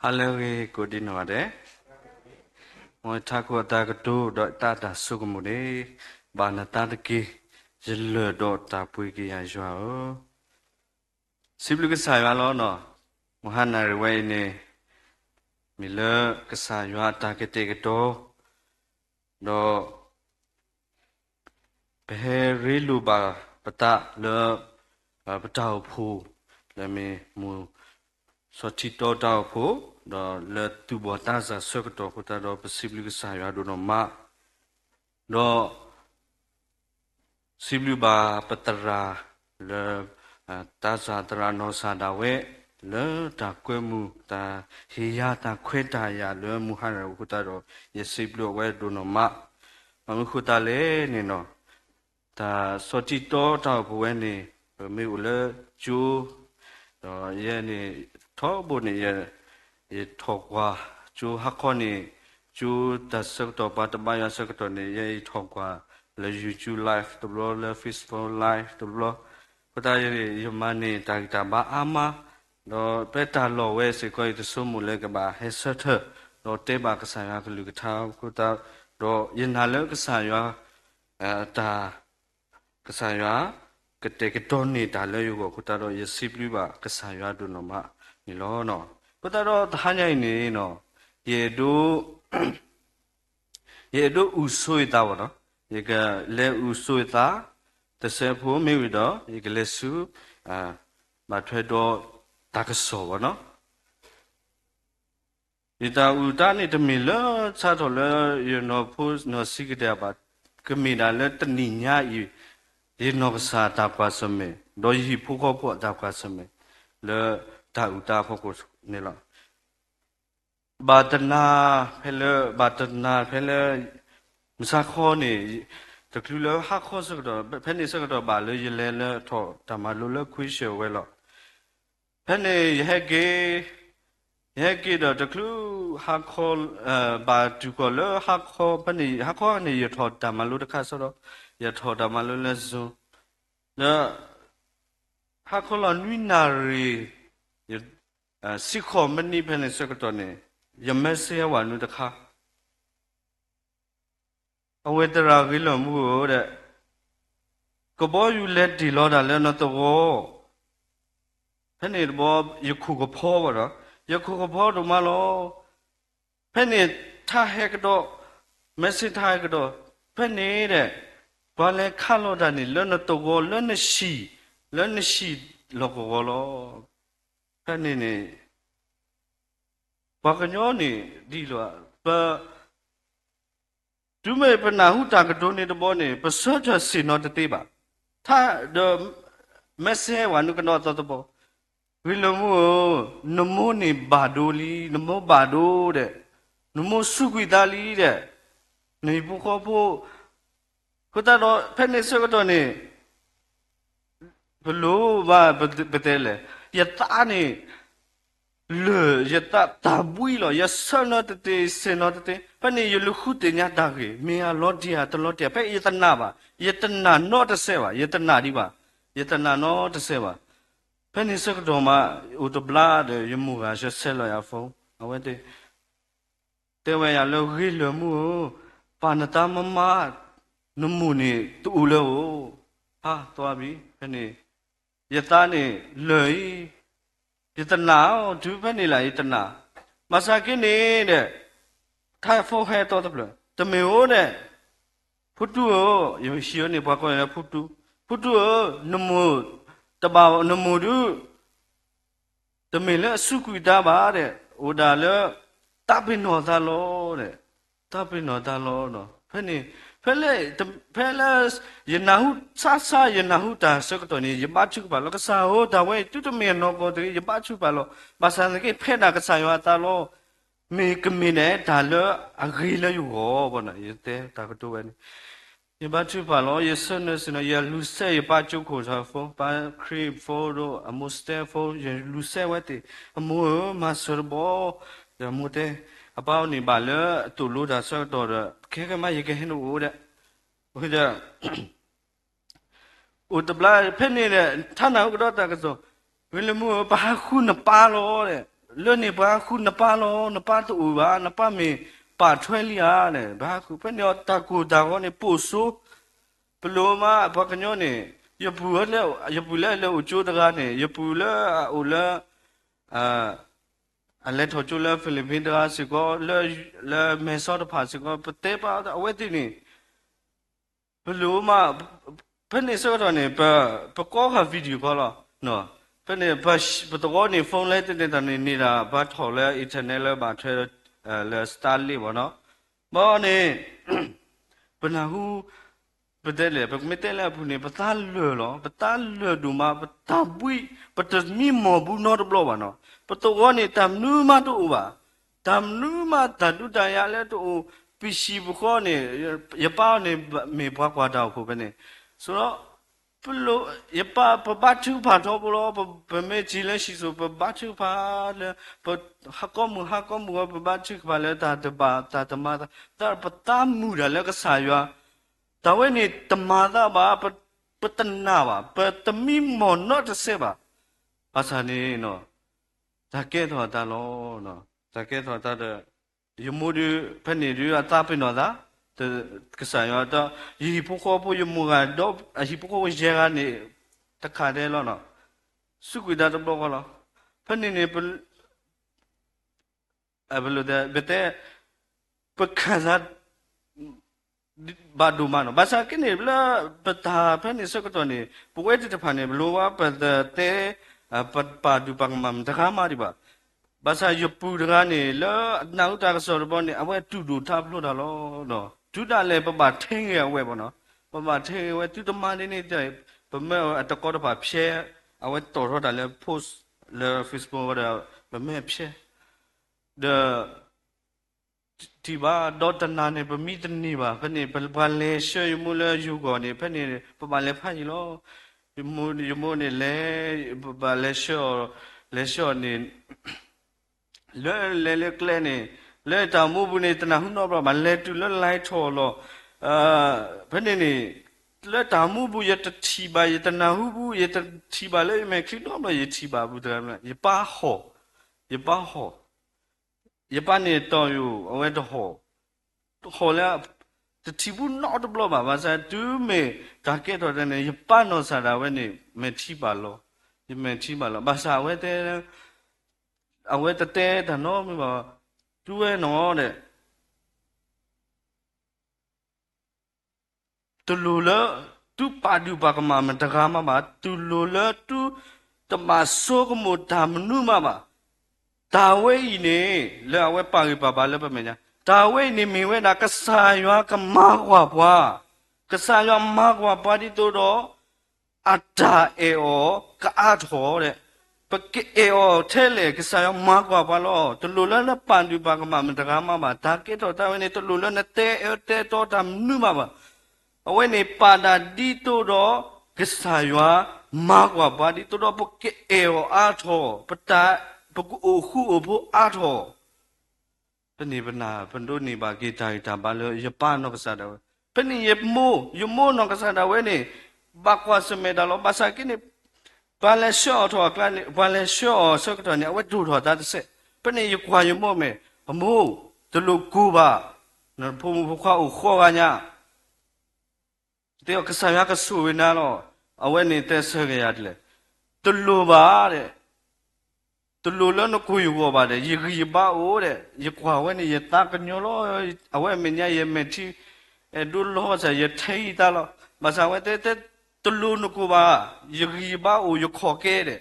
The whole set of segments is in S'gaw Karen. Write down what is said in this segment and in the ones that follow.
ဟါလၢအဂ့ၤကိးဒံနီၢ်ဂၤဒဲး, မ်ယထးခိၣ်အတၢ်ကတိၤဒီးတၢ်တၢ်ဆိကမိၣ်န့ၣ်, ဘၣ်နသးတက့ၢ်, ယလၢၢ်ဒီးတၢ်ပှ့ၤက့ၤယၤယွၤဧၢ. စံးဘျုးကစၢ်ယွၤလီၤနီၤ, မုၢ်ဟါနၣ်ရံၣ်ဝဲအံၤန့ၣ်, မ့ၢ်လၢကစၢ်ယွၤအတၢ်ကတဲာ်ကတီၤ, ဒီး ပဟဲရ့လိာ်ဘၣ်ပသးလၢ ပတၢ်အိၣ်ဖှိၣ် လၢမ့ၢ်မုၢ် ဆီထံတီတၢ်အိၣ်ဖှိၣ်, ဒီးလၢသူၣ်ဘီၣ်သးစၢ်ဆၢကတီၢ်အဃိသတးဒီး ပစံးဘျုးကစၢ်ယွၤဒိၣ်နီၢ်မး, ဒီး စံးဘျုးဘၣ်ပသရၣ်လၢ သးစၢ်သရၣ်နီၢ်စၢ်ဒၣ်ဝဲ လၢတၢ်ကွဲမုာ်တၢ်ဟ့ၣ်ယၤတၢ်ခွဲးတၢ်ယာ်လၢမုၢ်ဟါနၣ်ရံၣ်အဃိသတးဒီး ယစံးဘျုးအဝဲဒိၣ်နီၢ်မး, ဘၣ်မနုၤဃိသတးလဲၣ်န့ၣ်နီၤ, တၢ်ဆီထံတီတၢ်အိၣ်ဖှိၣ်ဝဲန့ၣ် ပမ့ၢ်အိၣ်လၢကၠိ ဒီးယဲန့ၣ် ထီဘိန့ၣ် ယထီၣ်ကွၢ်ကၠိဟါခီန့ၣ်, ကၠိတၢ်ဆၢကတီၢ် ပှၤတဘါယွၤဆၢကတီၢ်န့ၣ် ယဲယထီၣ်ကွၢ်လၢ YouTube live တဘျီ လၢ Facebook live တဘျီ, အဃိသတးယဲန့ၣ် ယမၤန့ၢ်တၢ်ဂံၢ်တၢ်ဘါအါမး, ဒီးဖဲတၢ်လီၢ်ဝဲစ့ၢ်ကီး ယတဆိကမိၣ်လၢကဘၣ်ဟဲဆၢထၢၣ် ဒီးတဲဘၣ်ကစၢ်ယွၤကလုၢ်ကထါအဃိသတး, ဒီးယနာ်လၢကစၢ်ယွၤ တၢ် ကစၢ်ယွၤ ကတဲာ်ကတီၤန့ၢ်တၢ်လၢယဂီၢ်အဃိသတးဒီး ယစံးဘျုးဘၣ်ကစၢ်ယွၤဒိၣ်နီၢ်မးန့ၣ်လီၤ. အဃိသတးဒီးတဟါညါအံၤန့ၣ်နီၤ, ယအဲၣ်ဒိး ယအဲၣ်ဒိးအုၣ်ဆိယသးဘၣ်နီၤ, ယကလဲၤအုၣ်ဆိယသး တစဲးဖိမ့ၢ်ဝံၤဒီး ယကလဲၤဆူ ဘၣ်ထွဲဒီးတၢ်ကစီၣ်ဘၣ်နီၤ. ယတၢ်အုၣ်တၢ်န့ၣ် တမ့ၢ်လၢဆါထီၣ်လၢယနီၢ်ဖိနီၢ်ဆံးကတၢၢ်ဘၣ်, ကမ့ၢ်ဒၣ်လၢတနံၤညါအံၤ ယနီၢ်ကစၢ်တၢ်ကွၢ်ဆၢၣ်မဲာ် ဒီးယဟံၣ်ဖိဃီဖိအတၢ်ကွၢ်ဆၢၣ်မဲာ် လၢတၢ်အုၣ်တၢ်အဖီခိၣ်န့ၣ်လီၤ. ဘၣ်တနၤဖဲလၢ ဘၣ်တနၤဖဲလၢ မုၢ်ဆါခီန့ၣ် တချုးလၢဟါခီဆၢကတီၢ် ဖဲန့ၣ်ဆၢကတီၢ်ဘၣ်လၢယလဲၤလၢထီၣ်တၢ်မၤလိလၢခွံဆၢၣ်ဝဲလီၤ. ဖဲန့ၣ်ယဟဲက့ၤ, ယဟဲက့ၤဒီးတချုးဟါခီ ဘၣ်တုၤဃီၤလၢဟါခီဖဲန့ၣ် ဟါခီန့ၣ် ယထီၣ်တၢ်မၤလိတခါစ့ၢ်ဒီး ယထီၣ်တၢ်မၤလိလၢ Zoom လၢ ဟါခီလီၤနွံနၣ်ရံၣ် ဆံဃိးမံးနံးဖဲန့ၣ်ဆၢကတီၢ်န့ၣ် ယ message ဝဲနုာ်တခါ, အဝဲသရၣ်ဂ့ၤလၢာ်မူဧၢဒီး ကဘီယူၤလဲၤတ့ၢ်လီၤတၢ်လၢနသဝီ ဖဲန့ၣ်တဘျီ ယခိၣ်ကဖီဘၣ်ဒီး ယခိၣ်ကဖီဒိၣ်မးလီၤ. ဖဲန့ၣ်ထါဟဲကဒီး, message ထါဟဲကဒီး, ဖဲန့ၣ်ဒီး ပှၤလဲၤခးလီၤတၢ်န့ၣ် လၢနသဝီ လၢနဟံၣ်, လၢနဟံၣ်လီၢ်ကဝီၤလီၤ. ဖဲန့ၣ်န့ၣ် ပှၤကညီန့ၣ် ဒ်လဲၣ်, ပ တုၤမ့ၢ်ပနၢ်ဟူတၢ်ကတိၤန့ၣ်တဘျီန့ၣ် ပဆၢထၢၣ်ဆ့ၣ်နီၤတသ့ဘၣ်. ထါဒီး message ဝဲနုာ်ကဒီးသီသဘီ, ဂ့ၤလၢာ်မူဧၢ, နမိၢ်န့ၣ်ဘၣ်ဒိလံ, နမိၢ်ဘၣ်ဒိဒီး နမိၢ်စူးကွံာ်သးလံဒီး နဟံၣ်ဖိဃီဖိ အဃိသတးဒီး ဖဲန့ၣ်ဆၢကတီၢ်န့ၣ် ပလိၣ်ဘၣ်ပတဲလဲၣ်, ယသးန့ၣ် လၢာ် ယသးတၢ်ဘှံးလီၤ, ယဆၢနီၤတသ့ ဆ့ၣ်နီၤတသ့, ဖဲန့ၣ်ယလူၤဃုသ့ၣ်ညါတၢ်ဂ့ၢ် မ့ၢ်အလီၤတံၢ်ဧါ တလီၤတံၢ်ဧါ, ဖဲယတနာ်ဘၣ်, ယတနာ်နီတစဲးဘၣ်, ယတနာ်ဒံးဘၣ်, ယတနာ်နီတစဲးဘၣ်. ဖဲန့ၣ်ဆၢကတီၢ်မး အိၣ်တဘျီဒီး ယမိၢ်ဂၤဆဲးလီၤယၤ phone, အဝဲသ့ၣ် တဲဝဲယၤလၢ ဂ့ၤလၢာ်မူဧၢ, ပာ်နသးမးမး, နမိၢ်န့ၣ်တအိၣ်လၢၤဧိၤ, ဟါ သွားပြီ, ဖဲန့ၣ် ယသးန့ၣ်လၢာ်အံၤ, ယတနာ်အီၤ တုၤဖဲန့ၣ်လၢယတနာ်, ဘၣ်ဆၣ်က့န့ၣ်ဒီး ထါ phone ဟဲသီတဖျၢၣ်, တမ့ၢ်ဧိၤဒီး ဖိတူဧၢ, ယဟံၣ်အီၤန့ၣ် ပှၤကိးယၤလၢဖိတူ, ဖိတူဧၢ, နမိၢ်တဘၣ်, နမိၢ်ဒုး တမ့ၢ်လၢအစူးကွံာ်တၢ်ဘၣ်ဒီး အိၣ်ဒၣ်လၢ တၢ်ပ့ၤနီၣ်သးလီၤဒီး, တၢ်ပ့ၤနီၣ်သးလီၤဒီး ဖဲန့ၣ် ဖဲလၢ ဖဲလၢ ယနၢ်ဟူ ဆါဆါ ယနၢ်ဟူတၢ်ဆၢကတီၢ်န့ၣ် ယဘါထုကဖၣ်လီၤ. ကစၢ်ဧၢ, တၢ်ဝဲအံၤ တုၤတမ့ၢ်အနီၢ်ကီၢ်တဂ့ၤ, ယဘါထုကဖၣ်လီၤ. ဘၣ်ဆၣ်သနာ်က့ ဖဲဒၣ်ကစၢ်ယွၤအသးလီၤ. မ့ၢ်ကမ့ၢ်ဒၣ်တၢ်လၢအဂ့ၤလၢယဂီၢ်ဘၣ်န့ၣ် ယတဲတၢ်ကတိၤဝဲန့ၣ် ယဘါထုကဖၣ်လီၤ, ယဆၢနၢၤဆ့ၣ်နီၤ, ယလူၤစဲးယပၢ်ကၠိခိၣ် phone, ပၢ်ခရံာ် phone ဒီး အမိၢ်စတဲ phone, ယလူၤစဲးဝဲသ့ၣ်, အမိၢ်ဧၢ, မၤစၢၤတဘျီ, ဒီးအမိၢ်တဲ, အပၢ်အိၣ်န့ၣ်ဘၣ်လၢအသိၣ်လိတၢ်ဆၢကတီၢ်ဒီး ခဲကမး ယကဟဲနအိၣ်ဒီး, ဒီး အိၣ်တဘျီ ဖဲန့ၣ်ဒီး ထါနၢ်ဟူကဒီးတၢ်ကစီၣ်, ဂ့ၤလၢာ်မူဧၢ, ပဟးဃုနပၢ်လီၤဒီး လၢန့ၣ်ပှၤဟးဃုနပၢ်လီၤ, နပၢ်တအိၣ်ဘၣ်, နပၢ်မ့ၢ်ပာ်ထွဲလံဧါန့ၣ်, ပဟးဃုဖဲန့ၣ်အီၤတၢ်ကိၢ်တၢ်ဂီၤန့ၣ် ပိာ်စိ, ပလိၤမးပှၤကညီန့ၣ်, ယပုၢ်လၢ, ယပုၢ်လၢအလဲၤအိၣ်ကၠိတဂၤန့ၣ်, ယပုၢ်လၢအအိၣ်လၢ အလဲၤထီၣ်ကၠိလၢ Philippines တဂၤစ့ၢ်ကီး, လၢမဲဆီတဖၣ်စ့ၢ်ကီး, ပတဲပာ်အဝဲသ့ၣ်န့ၣ်, ပလိၤမး, ဖဲန့ၣ်ဆၢကတီၢ်န့ၣ် ပ, ပကိးဃာ် video call လီၤ. ဖဲန့ၣ် ပသဝီန့ၣ် phone လဲၤတန့ၢ်တၢ်န့ၣ် န့ၢ်ဒၣ်ပှၤထီၣ်လၢ internet လၢဘၣ်ထွဲလၢ Starlink ဘၣ်နီၤ. ဘၣ်န့ၣ် ပနၢ်ဟူ ပတဲလဲၣ်, ပမ့ၢ်တဲလၢအပူၤန့ၣ် ပသးလၢာ်လီၤ, ပသးလၢာ်ဒိၣ်မး, ပတၢ်ဘှံး, ပတမံမီၢ်ဘူးနီတဘျီဘၣ်နီၤ. ပသဝီန့ၣ် တၢ်မနုၤမးတအိၣ်ဘၣ်, တၢ်မနုၤမးတၢ်ဒုးတၢ်ယၤလၢတအိၣ်, ပဟံၣ်ပဃီန့ၣ်, ယပၢ်န့ၣ်မ့ၢ်ပှၤကွၢ်တၢ်အိၣ်ဖှိၣ်ဖဲန့ၣ်, ဆိဒီး ပလိၤ, ယပၢ်ပဘါထုကဖၣ်ထီဘိလီၤ, ပ, ပမ့ၢ်ထံၣ်လၢဟံၣ်စိၤ ပဘါထုကဖၣ်လၢ, ပဟးကိးမုၢ်ဟးကိးမုၢ်ဂီၤ ပဘါထုကဖၣ်လၢတၢ်တဘၣ်တၢ်တမၤသး, သးပသးမုာ်တၢ်လၢကစၢ်ယွၤ, တၢ်ဝဲန့ၣ်တမၤသးဘၣ်, ပ, ပတနာ်ဘၣ်, ပတမံမီၢ်နီတစဲးဘၣ်. ဘၣ်ဆၣ်န့ၣ် တၢ်ကဲထီၣ်အသးလီၤ, တၢ်ကဲထီၣ်အသးဒီး ယမိၢ်ဒုး ဖဲန့ၣ်ဒုးအသးပ့ၤနီၣ်သး, ကစၢ်ယွၤဒီး ယဟံၣ်ဖိဃီဖိ ယမိၢ်ဂၤဒီး အဟံၣ်ဖိဃီဖိယဲၢ်ဂၤန့ၣ် တခါဒဲးလီၤနီၤ, စူးကွံာ်သးတဘျီဃီလီၤ. ဖဲန့ၣ်န့ၣ် ပတဲ ပခၢၣ်သး ဘၣ်ဒိၣ်မးနီၤ. ဘၣ်ဆၣ်က့န့ၣ် လၢပတၢ်ဖဲန့ၣ်ဆၢကတီၢ်န့ၣ် ပဝဲသ့ၣ်တဖၣ်န့ၣ် ပလိၤဝဲပတတဲ ပပာ်ဒုၣ်ပာ်ကမၣ်မတၤဂၤမးဒံးဘၣ်. ဘၣ်ဆၣ်ယပုၢ်တဂၤန့ၣ် လၢအနၢ်ဟူတၢ်ကစီၣ်တဘျီန့ၣ် အဝဲတူၢ်ဒိၣ်ထးဖျိးတၢ်လီၤ. တုၤဒၣ်လဲာ်ပဘၣ်ထဲဂ့ၤအဝဲဘၣ်နီၤ, ပဘၣ်ထဲဂ့ၤဝဲ သုတမၤဒ်န့ၣ် ပမ့ၢ်အတကီတဖၣ်ဖျဲ အဝဲတီၣ်ထီၣ်တၢ်လၢ post လၢ Facebook ဝဲဒီး ပမ့ၢ်ဖျဲ ဒီး ထံၣ်ဘၣ်ဒီးတနၤန့ၣ် ပမံတန့ၢ်ဘၣ်. ဖဲန့ၣ် ပှၤလဲၤဆှၢယမိၢ်လၢယိၤကီၢ်န့ၣ် ဖဲန့ၣ် ပဘၣ်လဲၤဖးယံာ်လီၤ. ယမိၢ်န့ၣ်လဲၤ, ပဘၣ်လဲၤဆှၢအီၤ, လဲၤဆှၢအီၤန့ၣ် လၢလဲၤလၢကျဲန့ၣ် လၢတၢ်မူပူၤန့ၣ် တနၢ်ဟူနီတဘျီဘၣ်. လဲၤတုၤလၢ လဲၤထီၣ်လီၤ. ဖဲန့ၣ်န့ၣ် လၢတၢ်မူပူၤ ယတထံၣ်ဘၣ်, ယတနၢ်ဟူပူၤ, ယတထံၣ်ဘၣ်လၢယမဲာ်ချံနီတဘျီ, ယထံၣ်ဘၣ်ပူၤတဂၤ, ယပၢ်ဟီၣ်, ယပၢ်ဟီၣ်, ယပၢ်န့ၣ်တီၢ်ယိာ် အဝဲတဟီၣ်, တဟီၣ်လၢ တထံၣ်ပူၤနီတဘျီဘၣ်. ဘၣ်ဆၣ်တုၤမ့ၢ်တၢ်ကဲထီၣ်တၢ်န့ၣ် ယပၢ်နီၢ်ကစၢ်ဒၣ်ဝဲန့ၣ် မဲာ်ထံဘၣ်လီၤ, ယမဲာ်ထံဘၣ်လီၤ. ဘၣ်ဆၣ်အဝဲတဲ, အဝဲတတဲတၢ်နီတမံၤဘၣ်, တုၤဝဲနီၤဒီး တလိၣ်လၢ သုပာ်ဒုၣ်ပာ်ကမၣ်မတၤတဂၤမးဘၣ်, တလိၣ်လၢသုတဘၣ်ဆိကမိၣ်တၢ်မနုၤမးဘၣ်. တၢ်ဝဲအံၤန့ၣ် လၢအဝဲပာ်ဂံၢ်ပာ်ဘါလၢပမဲာ်ညါ, တၢ်ဝဲအံၤန့ၣ်မ့ၢ်ဝဲဒၣ် ကစၢ်ယွၤကမၤကွၢ်ပှၤ, ကစၢ်ယွၤမၤကွၢ်ပှၤဒ်သိးဒီး အတၢ်အဲၣ်အီၤကအါထီၣ်ဒီး ပကအဲၣ်အီၤထဲလဲၣ် ကစၢ်ယွၤမၤကွၢ်ပှၤလီၤ. တလိၣ်လၢနပာ်ဒုၣ်ပာ်ကမၣ်မတၤတဂၤမးဘၣ်. တၢ်ကဲထီၣ်တၢ်ဝဲန့ၣ် တလိၣ်လၢနတဲအၢတဲတီတၢ်မနုၤမးဘၣ်. အဝဲန့ၣ်ပာ်ဒၣ်ဒ်သိးဒီး ကစၢ်ယွၤမၤကွၢ်ပှၤ ဒ်သိးဒီးပကအဲၣ်အီၤအါထီၣ်, ပတၢ်, ပကအိၣ်ဃူအိၣ်ဖိးအါထီၣ် ဖဲန့ၣ်ပနၢ်ပဒိးန့ၢ်ဘၣ်က့ၤတၢ်ဂံၢ်တၢ်ဘါလၢယပၢ်နီၢ်ကစၢ်ဒၣ်ဝဲ, ဖဲန့ၣ်ယမိၢ်, ယမိၢ်နီၢ်ကစၢ်ဒၣ်ဝဲန့ၣ် ဘၣ်ကွၢ်ဆၢၣ်မဲာ်တၢ်လီၤ. ဘၣ်ဆၣ်က့န့ၣ် ပှၤလဲၤဆှၢအီၤထီၣ်အကျါန့ၣ်, ပှၤလဲၤဆှၢအီၤဆၢကတီၢ်န့ၣ် အဝဲဒိၣ်ထီၣ်အသးတစဲး. ဖဲန့ၣ်ယကွၢ်ယမိၢ်မဲာ်, အမိၢ်, တလိၣ်ကိၢ်ဘၣ်, နဖိမုၣ်ဖိခွါအိၣ်ဃီဂၤညါ တဲအီၤ ကစၢ်ယွၤကဆိၣ်ဂ့ၤနၤလီၤ. အဝဲန့ၣ်တဲဆၢက့ၤယၤဒ်လဲၣ်, တလိၣ်ဘၣ်ဒီး, တလိၣ်လၢနကိၢ်ယဂီၢ်ဘၣ်ဒီး ယဂံၢ်ယဘါအိၣ်ဒီး ယကွၢ်ဝဲန့ၣ် ယသးကညီၤလီၤ. အဝဲအမဲာ်ညါယမဲာ်ထံ အဲၣ်ဒိးလီၤဘၣ်ဆၣ် ယထဲအံၤသးလီၤ. ဘၣ်ဆၣ်အဝဲတဲတဲ တလိၣ်နကိၢ်ဘၣ်, ယဂံၢ်ယဘါအိၣ်ယခီၣ်ကဲဒီး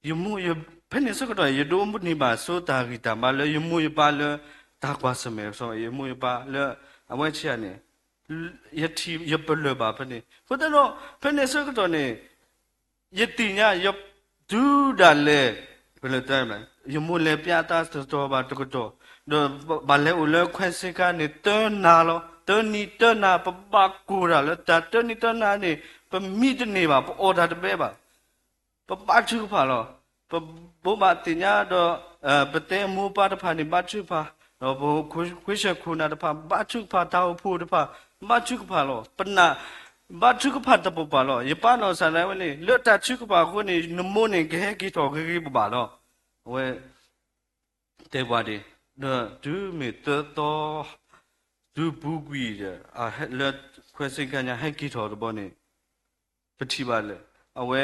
ယမိၢ်, ဖဲန့ၣ်ဆၢကတီၢ် ယဒိးန့ၢ်ဘၣ်ဆိတၢ်ဂံၢ်တၢ်ဘါလၢယမိၢ်ယပၢ်လၢ တၢ်ကွၢ်ဆၢၣ်မဲာ် ယမိၢ်ယပၢ်လၢ အဝဲဆံးန့ၣ် ယထံၣ်ယပလၢၢ်ဘၣ်ဖဲန့ၣ်. အဃိသတးဒီး ဖဲန့ၣ်ဆၢကတီၢ်န့ၣ် ယသ့ၣ်ညါ ယတုၤဒၣ်လဲာ် ပလဲၤတဲ ယမိၢ်လဲၤပျးတၢ်တတီၤဘၣ်တကတီၢ်, ဒီးဘၣ်လဲၤအိၣ်လၢခွဲးစ့ခါန့ၣ် သၢနၤလီၤ. သၢနံၤသၢနၤ ပဘၣ်ကိၢ်တၢ်လၢတၢ်သၢနံၤသၢနၤန့ၣ် ပမံတန့ၢ်ဘၣ်, ပအီၣ်တၢ်တဘဲဘၣ်. ပဘါထုကဖၣ်လီၤ. ပဘိးဘၣ်သ့ၣ်ညါဒီး ပတဲမိၢ်ပၢ်တဖၣ်န့ၣ် ဘါထုကဖၣ်, ဒီးပခွ့ဆၢၣ်ခိၣ်နၢ်တဖၣ် ဘါထုကဖၣ်, တၢ်အိၣ်ဖှိၣ်တဖၣ် ဘါထုကဖၣ်လီၤ. ပနာ် ဘါထုကဖၣ်တပူၤပာ်လီၤ. ယပၢ်နီၢ်ကစၢ်ဒၣ်ဝဲန့ၣ် လၢတၢ်ထုကဖၣ်အဃိန့ၣ် နမိၢ်န့ၣ်ကဟဲက့ၤထီၣ်ဂ့ၤဂ့ၤဘၣ်ဘၣ်လီၤ. အဝဲ တဲပှၤဒ်, ဒီးတုၤမ့ၢ်သၢသီ တုၤပူၤကွံာ်ဒီး လၢခွဲးစ့ခါညါဟဲက့ၤထီၣ်တဘျီန့ၣ် ပထံၣ်ဘၣ်လၢ အဝဲ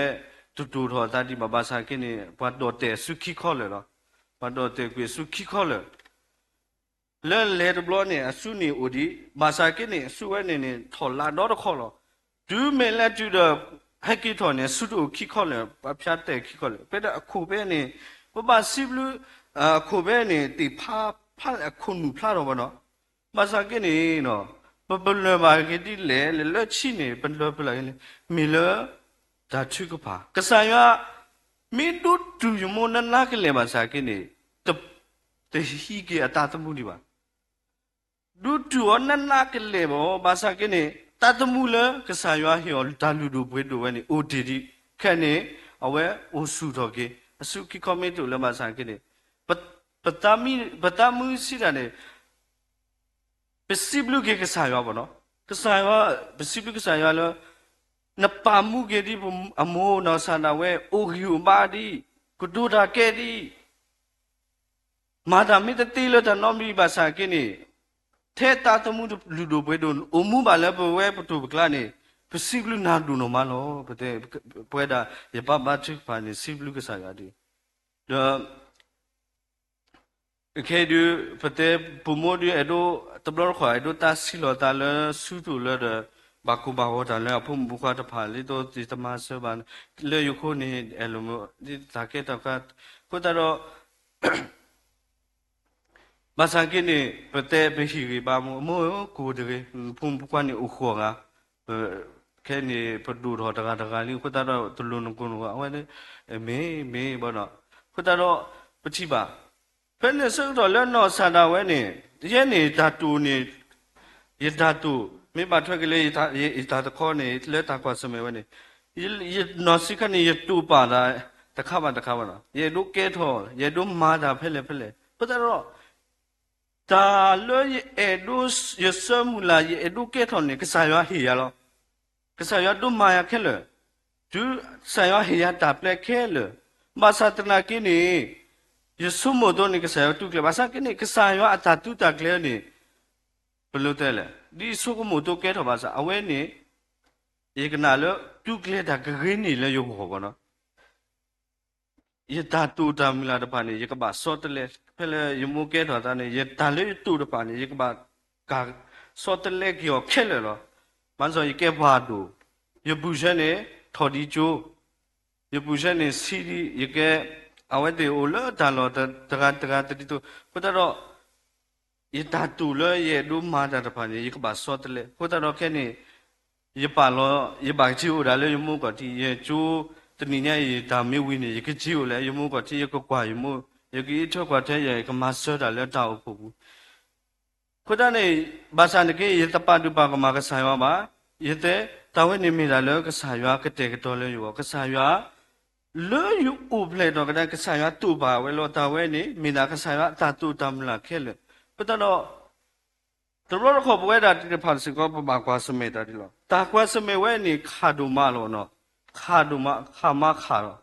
တတိၢ်ထီၣ်အသးဒံးဘၣ်. ဘၣ်ဆၣ်က့န့ၣ် ပှၤဒိးတဲာ်အစုခံခီလၢာ်လီၤ. ပှၤဒိးတဲာ်ကွံာ်အစုခံခီလၢာ် လၢလဲၤတဘျီန့ၣ် အစုန့ၣ်အိၣ်ဒံး, ဘၣ်ဆၣ်က့န့ၣ် အစုဝဲန့ၣ်န့ၣ် ထီၣ်လးဒီတခီလီၤ. တုၤမ့ၢ်လဲၤတုၤဒီး ဟဲက့ၤထီၣ်န့ၣ် အစုတအိၣ်ခံခီလၢာ်, ပှၤဖၠါတဲာ်ခံခီလၢာ်. ဖဲဒၣ်အခိၣ်ဖဲန့ၣ် ပဘၣ်စံးဘျုး အခိၣ်ဖဲန့ၣ် သ့ၣ်ဖးဖးလၢအခိၣ်နူာ်ဖျါထီၣ်ဘၣ်နီၤ. ဘၣ်ဆၣ်က့န့ၣ် ပပလၢၢ်ဘၣ်က့ၤဒ်လဲၣ်, လၢလၢဆံန့ၣ် ပလၢၢ်ဖဲလဲၣ်က့လဲၣ်, မ့ၢ်လၢတၢ်ထုကဖၣ် ကစၢ်ယွၤ မ့ၢ်ဒိးတုၢ်ယမိၢ်နးနးကလဲာ်ဘၣ်ဆၣ်က့န့ၣ် တဟံးက့ၤအတၢ်သမူဒံးဘၣ်. ဒိးတုၢ်အီၤနးနးကလဲာ်ဘၣ်, ဘၣ်ဆၣ်က့န့ၣ် တၢ်သမူလၢကစၢ်ယွၤဟ့ၣ်အီၤတၢ်လုၢ်ဒိၣ်ပှ့ၤဒိၣ်ဝဲန့ၣ် အိၣ်တ့ၢ်ဒံး. ခဲန့ၣ် အဝဲအိၣ်ဆူၣ်ထီၣ်က့ၤ အစုခံခီမ့ၢ်တအိၣ်လၢၤဘၣ်ဆၣ်က့န့ၣ် ပသးမုၢ်, ပသးမုၢ်စံးတၢ်န့ၣ် ပစံးဘျုးက့ၤကစၢ်ယွၤဘၣ်နီၤ. ကစၢ်ယွၤ, ပစံးဘျုးကစၢ်ယွၤလၢ နပာ်မူက့ၤဒ်အမိၢ်နီၢ်ကစၢ်ဒၣ်ဝဲ အိၣ်ဂံၢ်အိၣ်ဘါဒံး, ကတိၤတၢ်ကဲဒံး, မၤတၢ်မ့ၢ်တသ့လၢတၢ်နီတမံၤဘၣ်ဆၣ်က့န့ၣ် ထဲတၢ်သမူလုၢ်ဒိၣ်ပှ့ၤဒိၣ် အိၣ်မူဘၣ်လၢပဝဲပတိၢ်ပကျါန့ၣ် ပစံးဘျုးနၤဒိၣ်နီၢ်မးလီၤ. ပတဲ, ပဝဲဒၣ်ယပၢ်ဘါထုကဖၣ်န့ၣ် စံးဘျုးကစၢ်ယွၤဒ် ဒီး ခဲအံၤဒုး ပတဲပိာ်မုၣ်ဒုး အဲၣ်ဒိး တဘျီတခီၣ် အဲၣ်ဒိးတၢ်စံးလီၤသးလၢဆူတိၢ်လၢဒီး ဘၣ်ကိၢ်ဘၣ်ဂီၤတၢ်လၢအဖိမုၣ်ဖိခွါတဖၣ် ဒ်သိးယတမၤစၢၤဘၣ် လၢယဃိန့ၣ် အဲၣ်လိာ်မး ဒ်တၢ်ကဲတၢ်ကါ အဃိသတးဒီး ဘၣ်ဆၣ်က့န့ၣ် ပတဲပဟံၣ်ဂံၢ်ဘါမူ အမိၢ်ဧၢ ကိၢ်တဂ့ၤ ဖိမုၣ်ဖိခွါန့ၣ်အိၣ်ဃိးဂၤ ခဲန့ၣ် ပဒိၣ်ထီၣ်တဂၤတဂၤလံ အဃိသတးဒီး တလိၣ်နကိၢ်နဂီၤ အဝဲ မ့ၢ်မ့ၢ်ဘၣ်ဒီး အဃိသတးဒီး ပထံၣ်ဘၣ် ဖဲန့ၣ်ဆၢကတီၢ်လၢနီၢ်ကစၢ်ဒၣ်ဝဲန့ၣ် ယဲန့ၣ်တၢ်တိာ်န့ၣ် ယတၢ်တိာ် မ့ၢ်ဘၣ်ထွဲက့ၤလၢယတၢ်တခီန့ၣ် လၢတၢ်ကွၢ်ဆၢၣ်မဲာ်ဝဲန့ၣ် ယနီၢ်ဆံးခါန့ၣ် ယတိာ်ပာ်တၢ် တခါဘၣ်တခါဘၣ်ဒီး ယအဲၣ်ဒိးကဲထီၣ် ယအဲၣ်ဒိးမၤတၢ်ဖဲလဲၣ်ဖဲလဲၣ် အဃိသတးဒီး တၢ်လၢယအဲၣ်ဒိး ယဆၢမုၢ်လၢ် ယအဲၣ်ဒိးကဲထီၣ်န့ၣ် ကစၢ်ယွၤဟ့ၣ်ယၤလီၤ. ကစၢ်ယွၤဒိးမၤယၤခဲလၢာ်, တုၤကစၢ်ယွၤဟ့ၣ်ယၤတၢ်ပျဲခဲလၢာ်, ဘၣ်ဆၣ်သနာ်က့န့ၣ် ယဆိကမိၣ်သိးန့ၣ် ကစၢ်ယွၤတူၢ်ကျဲၤ, ဘၣ်ဆၣ်က့န့ၣ် ကစၢ်ယွၤအတၢ်တူၢ်တၢ်ကျဲၤန့ၣ် ပလိၤတဲလဲၣ်, ဒ်ယဆိကမိၣ်သိးကဲထီၣ်ဘၣ်ဆၣ် အဝဲန့ၣ် ယကနၣ်လၢ တူၢ်ကျဲၤတၢ်ကဂ့ၤန့ၢ်လၢယဂီၢ်ဘၣ်နီၤ ယတၢ်တိာ်တၢ်မုၢ်လၢ်တဖၣ်န့ၣ် ယကဘၣ်ဆီတလဲ, ဖဲလၢယမိၢ်ကဲထီၣ်သးန့ၣ် ယတၢ်လၢယတိာ်တဖၣ်န့ၣ် ယကဘၣ်ကဆီတလဲက့ၤအီၤခဲလၢာ်လီၤ. မၤစ့ၢ်ယကဲပှၤဒိၣ်, ယပုၢ်ဆဲန့ၣ် ထီၣ်ဒံးကၠိ, ယပုၢ်ဆဲန့ၣ် ဆံးဒံး ယကဲ အဝဲသ့ၣ်အိၣ်လၢတၢ်လီၢ်တဂၤတဂၤတဒ်သိး အဃိသတးဒီး ယတၢ်တိာ်လၢယအဲၣ်ဒိးမၤတၢ်တဖၣ်န့ၣ် ယကဘၣ်ဆီတလဲ, အဃိသတးဒီးခဲန့ၣ် ယပာ်လီၤ ယဘၣ်ကက့ၤအိၣ်ဒၣ်လၢယမိၢ်ကီၢ်ထံး ယကၠိ တနံၤညါအံၤ ယတၢ်မ့ၢ်ဝံၤန့ၣ် ယကက့ၤအိၣ်လၢယမိၢ်ကီၢ်ထံး ယကကွၢ်ယမိၢ် ယကအံးထွဲကွၢ်ထွဲ ယကမၤစၢၤတၢ်လၢတၢ်အိၣ်ဖှိၣ်ပူၤ အဃိသတးန့ၣ် ဘၣ်ဆၣ်န့ၣ်က့ ယတပာ်ဒုၣ်ပာ်ကမၣ်ကစၢ်ယွၤဘၣ်, ယတဲ တၢ်ဝဲန့ၣ်မ့ၢ်ဒၣ်လၢကစၢ်ယွၤကတဲာ်ကတီၤလၢယဂီၢ်, ကစၢ်ယွၤ လၢယအိၣ်ဖျဲၣ်ထီၣ်ကဒါ ကစၢ်ယွၤတိာ်ပာ်ဝဲလီၤ. တၢ်ဝဲန့ၣ် မ့ၢ်ဒၣ်ကစၢ်ယွၤအတၢ်တိာ်တၢ်မုၢ်လၢ်ခဲလၢာ်, အဃိသတးဒီး တဘျီတခီၣ်ပဝဲဒၣ်သ့ၣ်တဖၣ်စ့ၢ်ကီး ပဘၣ်ကွၢ်ဆၢၣ်မဲာ်တၢ်ဒ်လီၤ. တၢ်ကွၢ်ဆၢၣ်မဲာ်ဝဲန့ၣ် ခးဒိၣ်မးလီၤနီၤ, ခးဒိၣ်မး ခးမးခးလီၤ.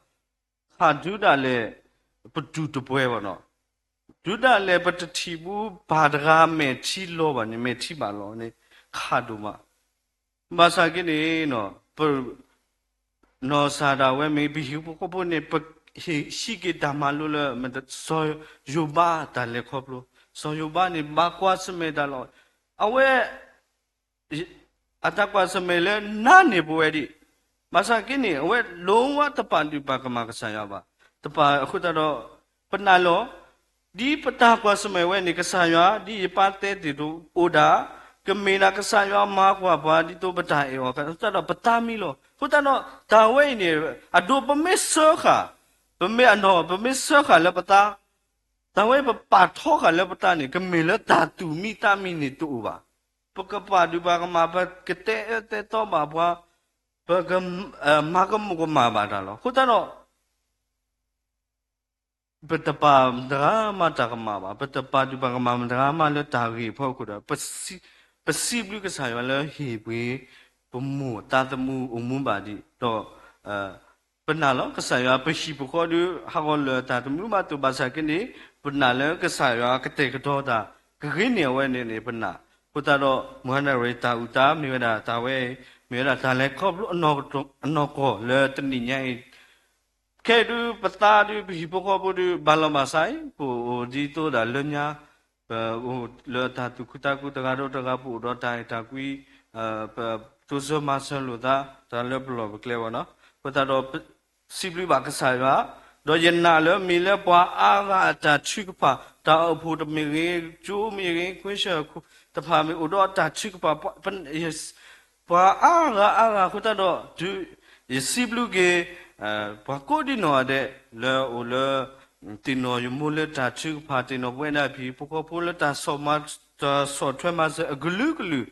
ခးဒုးဒၣ်လဲာ် ပတူၢ်တပှဲၤဘၣ်နီၤ, ဒုးဒၣ်လဲာ်ပတထံၣ်ဘူး ပၢ်တဂၤမဲာ်ထံလီၤဘၣ်န့ၣ် မဲာ်ထံဘၣ်လီၤန့ၣ် ခးဒိၣ်မး ဘၣ်ဆၣ်က့န့ၣ် ပ နီၢ်ကစၢ်ဒၣ်ဝဲမ့ၢ်ပဟံၣ်ဖိဃီဖိန့ၣ် ပဟံးက့ၤတၢ်မၤလိလၢ စီၤယိၤဘးတၢ်လဲၤခီဖျိ, စီၤယိၤဘးန့ၣ် ဘၣ်ကွၢ်ဆၢၣ်မဲာ်တၢ်လီၤ. အဝဲ အတၢ်ကွၢ်ဆၢၣ်မဲာ်လၢနၤန့ၣ်ပဝဲဒၣ်, ဘၣ်ဆၣ်က့န့ၣ် အဝဲ လုံးဝ တပာ်ဒုၣ်ပာ်ကမၣ်ကစၢ်ယွၤဘၣ်. တပာ်အဃိသတးဒီး ပနာ်လီၤ ဒ်ပတၢ်ကွၢ်ဆၢၣ်မဲာ်ဝဲန့ၣ် ကစၢ်ယွၤ ဒ်ယပၢ်တဲတ့ၢ်တအိၣ်ဒၣ်, ကမ့ၢ်ဒၣ်ကစၢ်ယွၤမၤကွၢ်ပှၤ ဒ်သိးပတၢ်အဲၣ်အီၤ အဃိသတးဒီးပသးမံလီၤ. အဃိသတးဒီး တၢ်ဝဲအံၤန့ၣ် အဒိ ပမ့ၢ်စၢဃာ်, ပမ့ၢ်အနီၢ် ပမ့ၢ်စၢဃာ်လၢပသး တၢ်ဝဲပပာ်ထီဃာ်လၢပသးန့ၣ် ကမ့ၢ်လၢတၢ်သူၣ်မံသးမံန့ၣ်တအိၣ်ဘၣ်. ပကပာ်ဒုၣ်ပာ်ကမၣ် ပကတဲအၢတဲသီဘၣ်ပှၤ, ပက မၤကမူၣ်ကမၣ်ဘၣ်တၢ်လီၤ. အဃိသတးဒီး ပတပာ်မတၤဂၤမးတၢ်ကမၣ်ဘၣ်, ပတပာ်ဒုၣ်ပာ်ကမၣ်မတၤဂၤမးလၢတၢ်ဂ့ၢ်အဖီခိၣ်ဒီး ပစံးဘျုးကစၢ်ယွၤလၢဟ့ၣ်ပှ့ၤ ပမိၢ်သးသမူအိၣ်မူဘၣ်ဒံး, ဒီး ပနာ်လီၤ ကစၢ်ယွၤပဟံၣ်ပဃီဒီး ဟးဂီၤလၢာ်တၢ်တမုာ်ဘၣ်တအိၣ်ဘၣ်ဆၣ်က့န့ၣ်, ပနာ်လၢကစၢ်ယွၤကတဲာ်ကတီၤတၢ် ကဂ့ၤန့ၢ်အဝဲန့ၣ်န့ၣ် ပနာ်. အဃိသတးဒီး မုၢ်ဟါနၣ်ရံၣ်တၢ်အုၣ်တၢ်မ့ၢ်ဝဲဒၣ်တၢ်ဝဲအံၤ, မ့ၢ်ဝဲဒၣ်တၢ်လဲၤခီဖျိအနီၢ်ကီၢ်လၢတနံၣ်ညါအံၤ ခဲအံၤဒုး ပသးဒုး ပဟံၣ်ဖိဃီဖိဒုး ဘၣ်လီၤဘၣ်စးအံၤ ပအိၣ်ဒ်သိးဒၣ်လၢညါ, ပအိၣ်လၢတၢ်သူၣ်ခုသးခုတဂၤဒီးတဂၤ ပအိၣ်ဒီးတၢ်အဲၣ်တၢ်ကွံ, ပတိစၢၤမၤစၢၤလိာ်သး တၢ်လၢပလီၢ်ပကျဲဘၣ်နီၤ. အဃိသတးဒီး စံးဘျုးဘၣ်ကစၢ်ယွၤ, ဒီးယနာ်လၢမ့ၢ်လၢပှၤအါဂၤအတၢ်ထုကဖၣ်, တၢ်အိၣ်ဖှိၣ်တမ့ၢ်ဂ့ၤ, ကၠိမ့ၢ်ဂ့ၤ, ကွ့ၢ်ဆၢၣ်တဖၣ်မ့ၢ်အိၣ်ဒီးတၢ်ထုကဖၣ် ပှၤအါဂၤအါဂၤအဃိသတးဒီး တုၤယစံးဘျုးက့ၤ ပှၤကိးဒံနီၢ်ဂၤဒဲး လၢအအိၣ်လၢ သ့ၣ်နီၣ်ယမိၢ်လၢတၢ်ထုကဖၣ်, သ့ၣ်နီၣ်ပဝဲဒၣ်ဟံၣ်ဖိဃီဖိလၢတၢ်ဆီၣ်မၤ တၢ်ဆီၣ်ထွဲမၤစၢၤအကလုာ်ကလုာ်,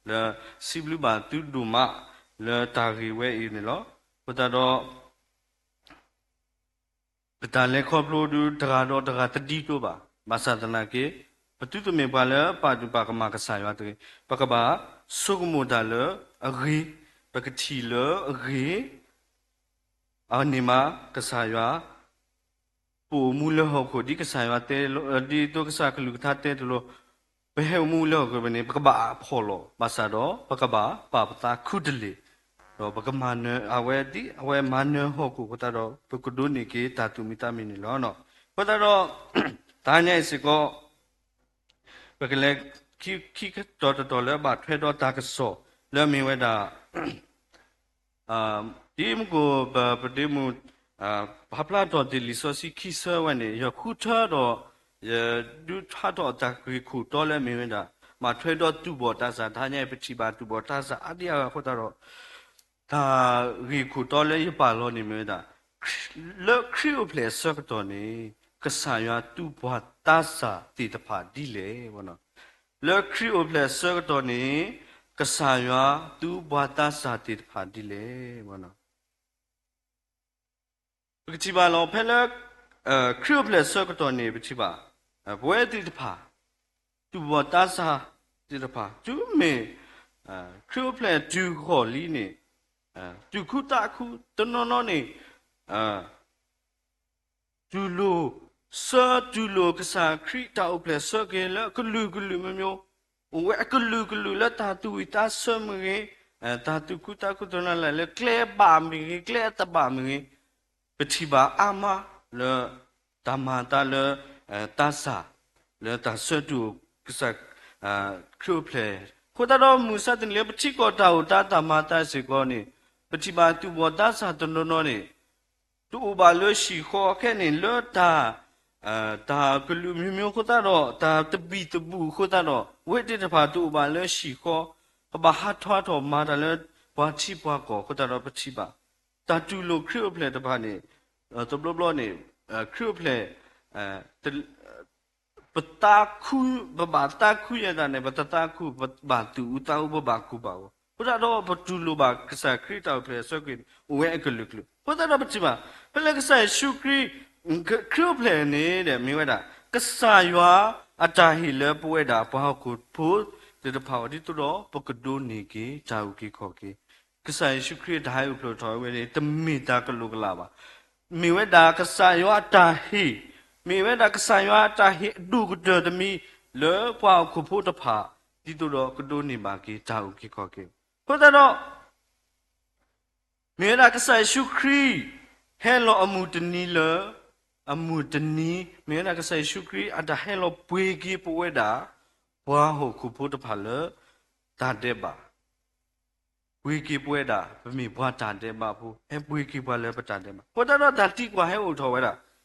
လၢစံးဘျုးဘၣ်သုဒိၣ်မး လၢတၢ်ဂ့ၢ်ဝဲအံၤန့ၣ်လီၤ. အဃိသတးဒီး ပတၢ်လဲၤခီဖျိဒုး တဂၤဒီးတဂၤတဒ်သိးဘၣ်. ဘၣ်ဆၣ်သနာ်က့ ပသုတမ့ၢ်ပှၤလၢပာ်ဒူၣ်ပာ်ကမၣ်ကစၢ်ယွၤတဂ့ၤ. ပကဘၣ်ဆိကမိၣ်တၢ်လၢအဂ့ၤ, ပကထံၣ်လၢအဂ့ၤ, အန့ၣ်မး ကစၢ်ယွၤ ပအိၣ်မူလၢဟီၣ်ခိၣ် ဒ်ကစၢ်ယွၤတဲ, ဒ်သိးကစၢ်ကလုၢ်ကထါတဲတလိၤ, ပဟဲအိၣ်မူလၢဟီၣ်ခိၣ်ဖဲန့ၣ် ပကဘၣ်အဖှီၣ်လီၤ. ဘၣ်ဆၣ်ဒီး ပကဘၣ်ပာ်ပသးခူတလ့ၢ်, ဒီးပကမၤနၢၤအဝဲဒ်အဝဲမၤနၢၤဟီၣ်ခိၣ်အဃိသတးဒီး ပကဒိးန့ၢ်က့ၤတၢ်သူၣ်မံသးမံန့ၣ်လီၤ. အဃိသတးဒီး တဟါညါအံၤစ့ၢ်ကီး ပကလဲၤခံ, ခံကတီၢ်တတီၢ်လၢဘၣ်ထွဲဒီးတၢ်ကစီၣ်လၢအမ့ၢ်ဝဲဒၣ် ဒ်မုၢ်ကိၣ်ပဒ့မုၣ် ပာ်ဖျါထီၣ်တ့ၢ်လံာ်စီဆှံခံဆၢဝဲန့ၣ် ယဃုထၢဒီး ယဒုးဟးထီၣ်တၢ်ဂ့ၢ်ခိၣ်တီလၢအမ့ၢ်ဝဲဒၣ် ဘၣ်ထွဲဒီးသူၣ်ဘီၣ်သးစၢ်. တဟါညါအံၤ ပထံၣ်ဘၣ်သူၣ်ဘီၣ်သးစၢ်အါဒံအါဂၤအဃိသတးဒီး တၢ်ဂ့ၢ်ခိၣ်တီလၢယပာ်လီၤန့ၣ်မ့ၢ်ဝဲဒၣ် လၢခရံာ်အိၣ်ဖျဲၣ်အဆၢကတီၢ်န့ၣ် ကစၢ်ယွၤသူပှၤသးစၢ်သ့ၣ်တဖၣ်ဒ်လဲၣ်. လၢခရံာ်အိၣ်ဖျဲၣ်အဆၢကတီၢ်န့ၣ် ကစၢ်ယွၤသူပှၤသးစၢ်သ့ၣ်တဖၣ်ဒ်လဲၣ်. ပကထံၣ်ဘၣ်လီၤဖဲလၢ ခရံာ်အိၣ်ဖျဲၣ်အဆၢကတီၢ်န့ၣ် ပထံၣ်ဘၣ် ပဝဲသ့ၣ်တဖၣ် သူၣ်ဘီၣ်သးစၢ်သ့ၣ်တဖၣ် တုၤမ့ၢ် ခရံာ်အိၣ်ဖျဲၣ်တုၤဃီၤလံန့ၣ် သူၣ်ခုသးခုတနီၤနီၤန့ၣ် တူၢ်လိာ် ဆၢတူၢ်လိာ်ကစၢ်ခရံာ်တၢ်အိၣ်ဖျဲၣ်ဆၢက့ၤလၢအကလုာ်ကလုာ်မ့ၢ်မ့ၢ်, အိၣ်ဝဲအကလုာ်ကလုာ်လၢတၢ်သူၣ်ဝံၣ်သးဆၢမ့ၢ်ဂ့ၤ, တၢ်သူၣ်ခုသးခုတနီၤလၢ်လၢ်လၢကျဲအဘၣ်မ့ၢ်ဂ့ၤ, ကျဲအတဘၣ်မ့ၢ်ဂ့ၤ, ပထံၣ်ဘၣ်အါမးလၢ တၢ်မၤအသးလၢ သးစၢ် လၢတၢ်ဆၢတူၢ်ကစၢ် ခရံာ်အိၣ်ဖျဲၣ်. အဃိသတးဒီး မုၢ်မဆါတနံၤလၢပထံကီၢ်တၢ်အိၣ်သးတၢ်မၤအသးစ့ၢ်ကီးန့ၣ် ပထံၣ်ဘၣ်သူၣ်ဘီၣ်သးစၢ်တနီၤနီၤန့ၣ် တအိၣ်ဘၣ်လၢဟံၣ်ဃီခဲန့ၣ် လၢတၢ် တၢ်ကလုာ်မ့ၢ်မ့ၢ်အဃိသတးဒီး တၢ်သဘံၣ်သဘုၣ်အဃိသတးဒီး အဝဲသ့ၣ်တဖၣ်တအိၣ်ဘၣ်လၢဟံၣ်ဃီ, ကဘၣ်ဟးထီၣ်ဟးထီၣ်မၤတၢ်လၢပှၤထံပှၤကီၢ်အဃိသတးဒီး ပထံၣ်ဘၣ် တၢ်တူၢ်လိာ်ခရံာ်အိၣ်ဖျဲၣ်တဖၣ်န့ၣ် တဘျီဘျီန့ၣ် ခရံာ်အိၣ်ဖျဲၣ် ပသးခု, ပဘၣ်သးခုယဲၢ်သးန့ၣ် ပတသးခု, ပဘၣ်သူၣ်အူသးအူ ပဘၣ်ကူၣ်ဘၣ်အီၤ. အဃိသတးဒီး ပတူၢ်လိာ်ဘၣ်ကစၢ်ခရံာ်တၢ်အိၣ်ဖျဲၣ်အဆၢက့ၤန့ၣ် အိၣ်ဝဲအကလုာ်ကလုာ်. အဃိသတးဒီးပထံၣ်ဘၣ် ဖဲလၢကစၢ်ယ့ၣ်ၡူးခရံာ် ခရံာ်အိၣ်ဖျဲၣ်န့ၣ်ဒီး မ့ၢ်ဝဲဒၣ် ကစၢ်ယွၤအတၢ်ဟ့ၣ်လၢပဝဲဒၣ်ပှၤဟီၣ်ခိၣ်ဖိသ့ၣ်တဖၣ်အဂီၢ် ဒ်သိးဒီးပကဒိးန့ၢ်က့ၤတၢ်အုၣ်က့ၤခီၣ်က့ၤ ကစၢ်ယ့ၣ်ၡူးခရံာ်အတၢ်ဟဲအိၣ်ဖျိထီၣ်ဝဲန့ၣ် တမ့ၢ်တၢ်ကလိာ်ကလၤဘၣ်. မ့ၢ်ဝဲဒၣ်ကစၢ်ယွၤအတၢ်ဟ့ၣ်, မ့ၢ်ဝဲဒၣ်ကစၢ်ယွၤအတၢ်ဟ့ၣ်အဒိၣ်ကတၢၢ်တမံၤ လၢပှၤဟီၣ်ခိၣ်ဖိတဖၣ် ဒ်သိးဒီးကဒိးန့ၢ်ဘၣ်က့ၤတၢ်အုၣ်က့ၤခီၣ်က့ၤ. အဃိသတးဒီး မ့ၢ်ဝဲဒၣ်ကစၢ်ယ့ၣ်ၡူးခရံာ် ဟဲလီၤအမုၢ်တနံၤလၢ အမုၢ်တနံၤ မ့ၢ်ဝဲဒၣ်ကစၢ်ယ့ၣ်ၡူးခရံာ်အတၢ်ဟဲလီၤပှ့ၤက့ၤပဝဲဒၣ် ပှၤဟီၣ်ခိၣ်ဖိတဖၣ်လၢ တၢ်ဒဲးဘး, ပှ့ၤက့ၤပဝဲဒၣ် ပမ့ၢ်ပှၤတၢ်ဒဲးဘးဖိ ဟဲပှ့ၤက့ၤပှၤလၢပတၢ်ဒဲးဘး. အဃိသတးဒီးတၢ်သံကွၢ်ဟဲအိၣ်ထီၣ်ဝဲဒၣ်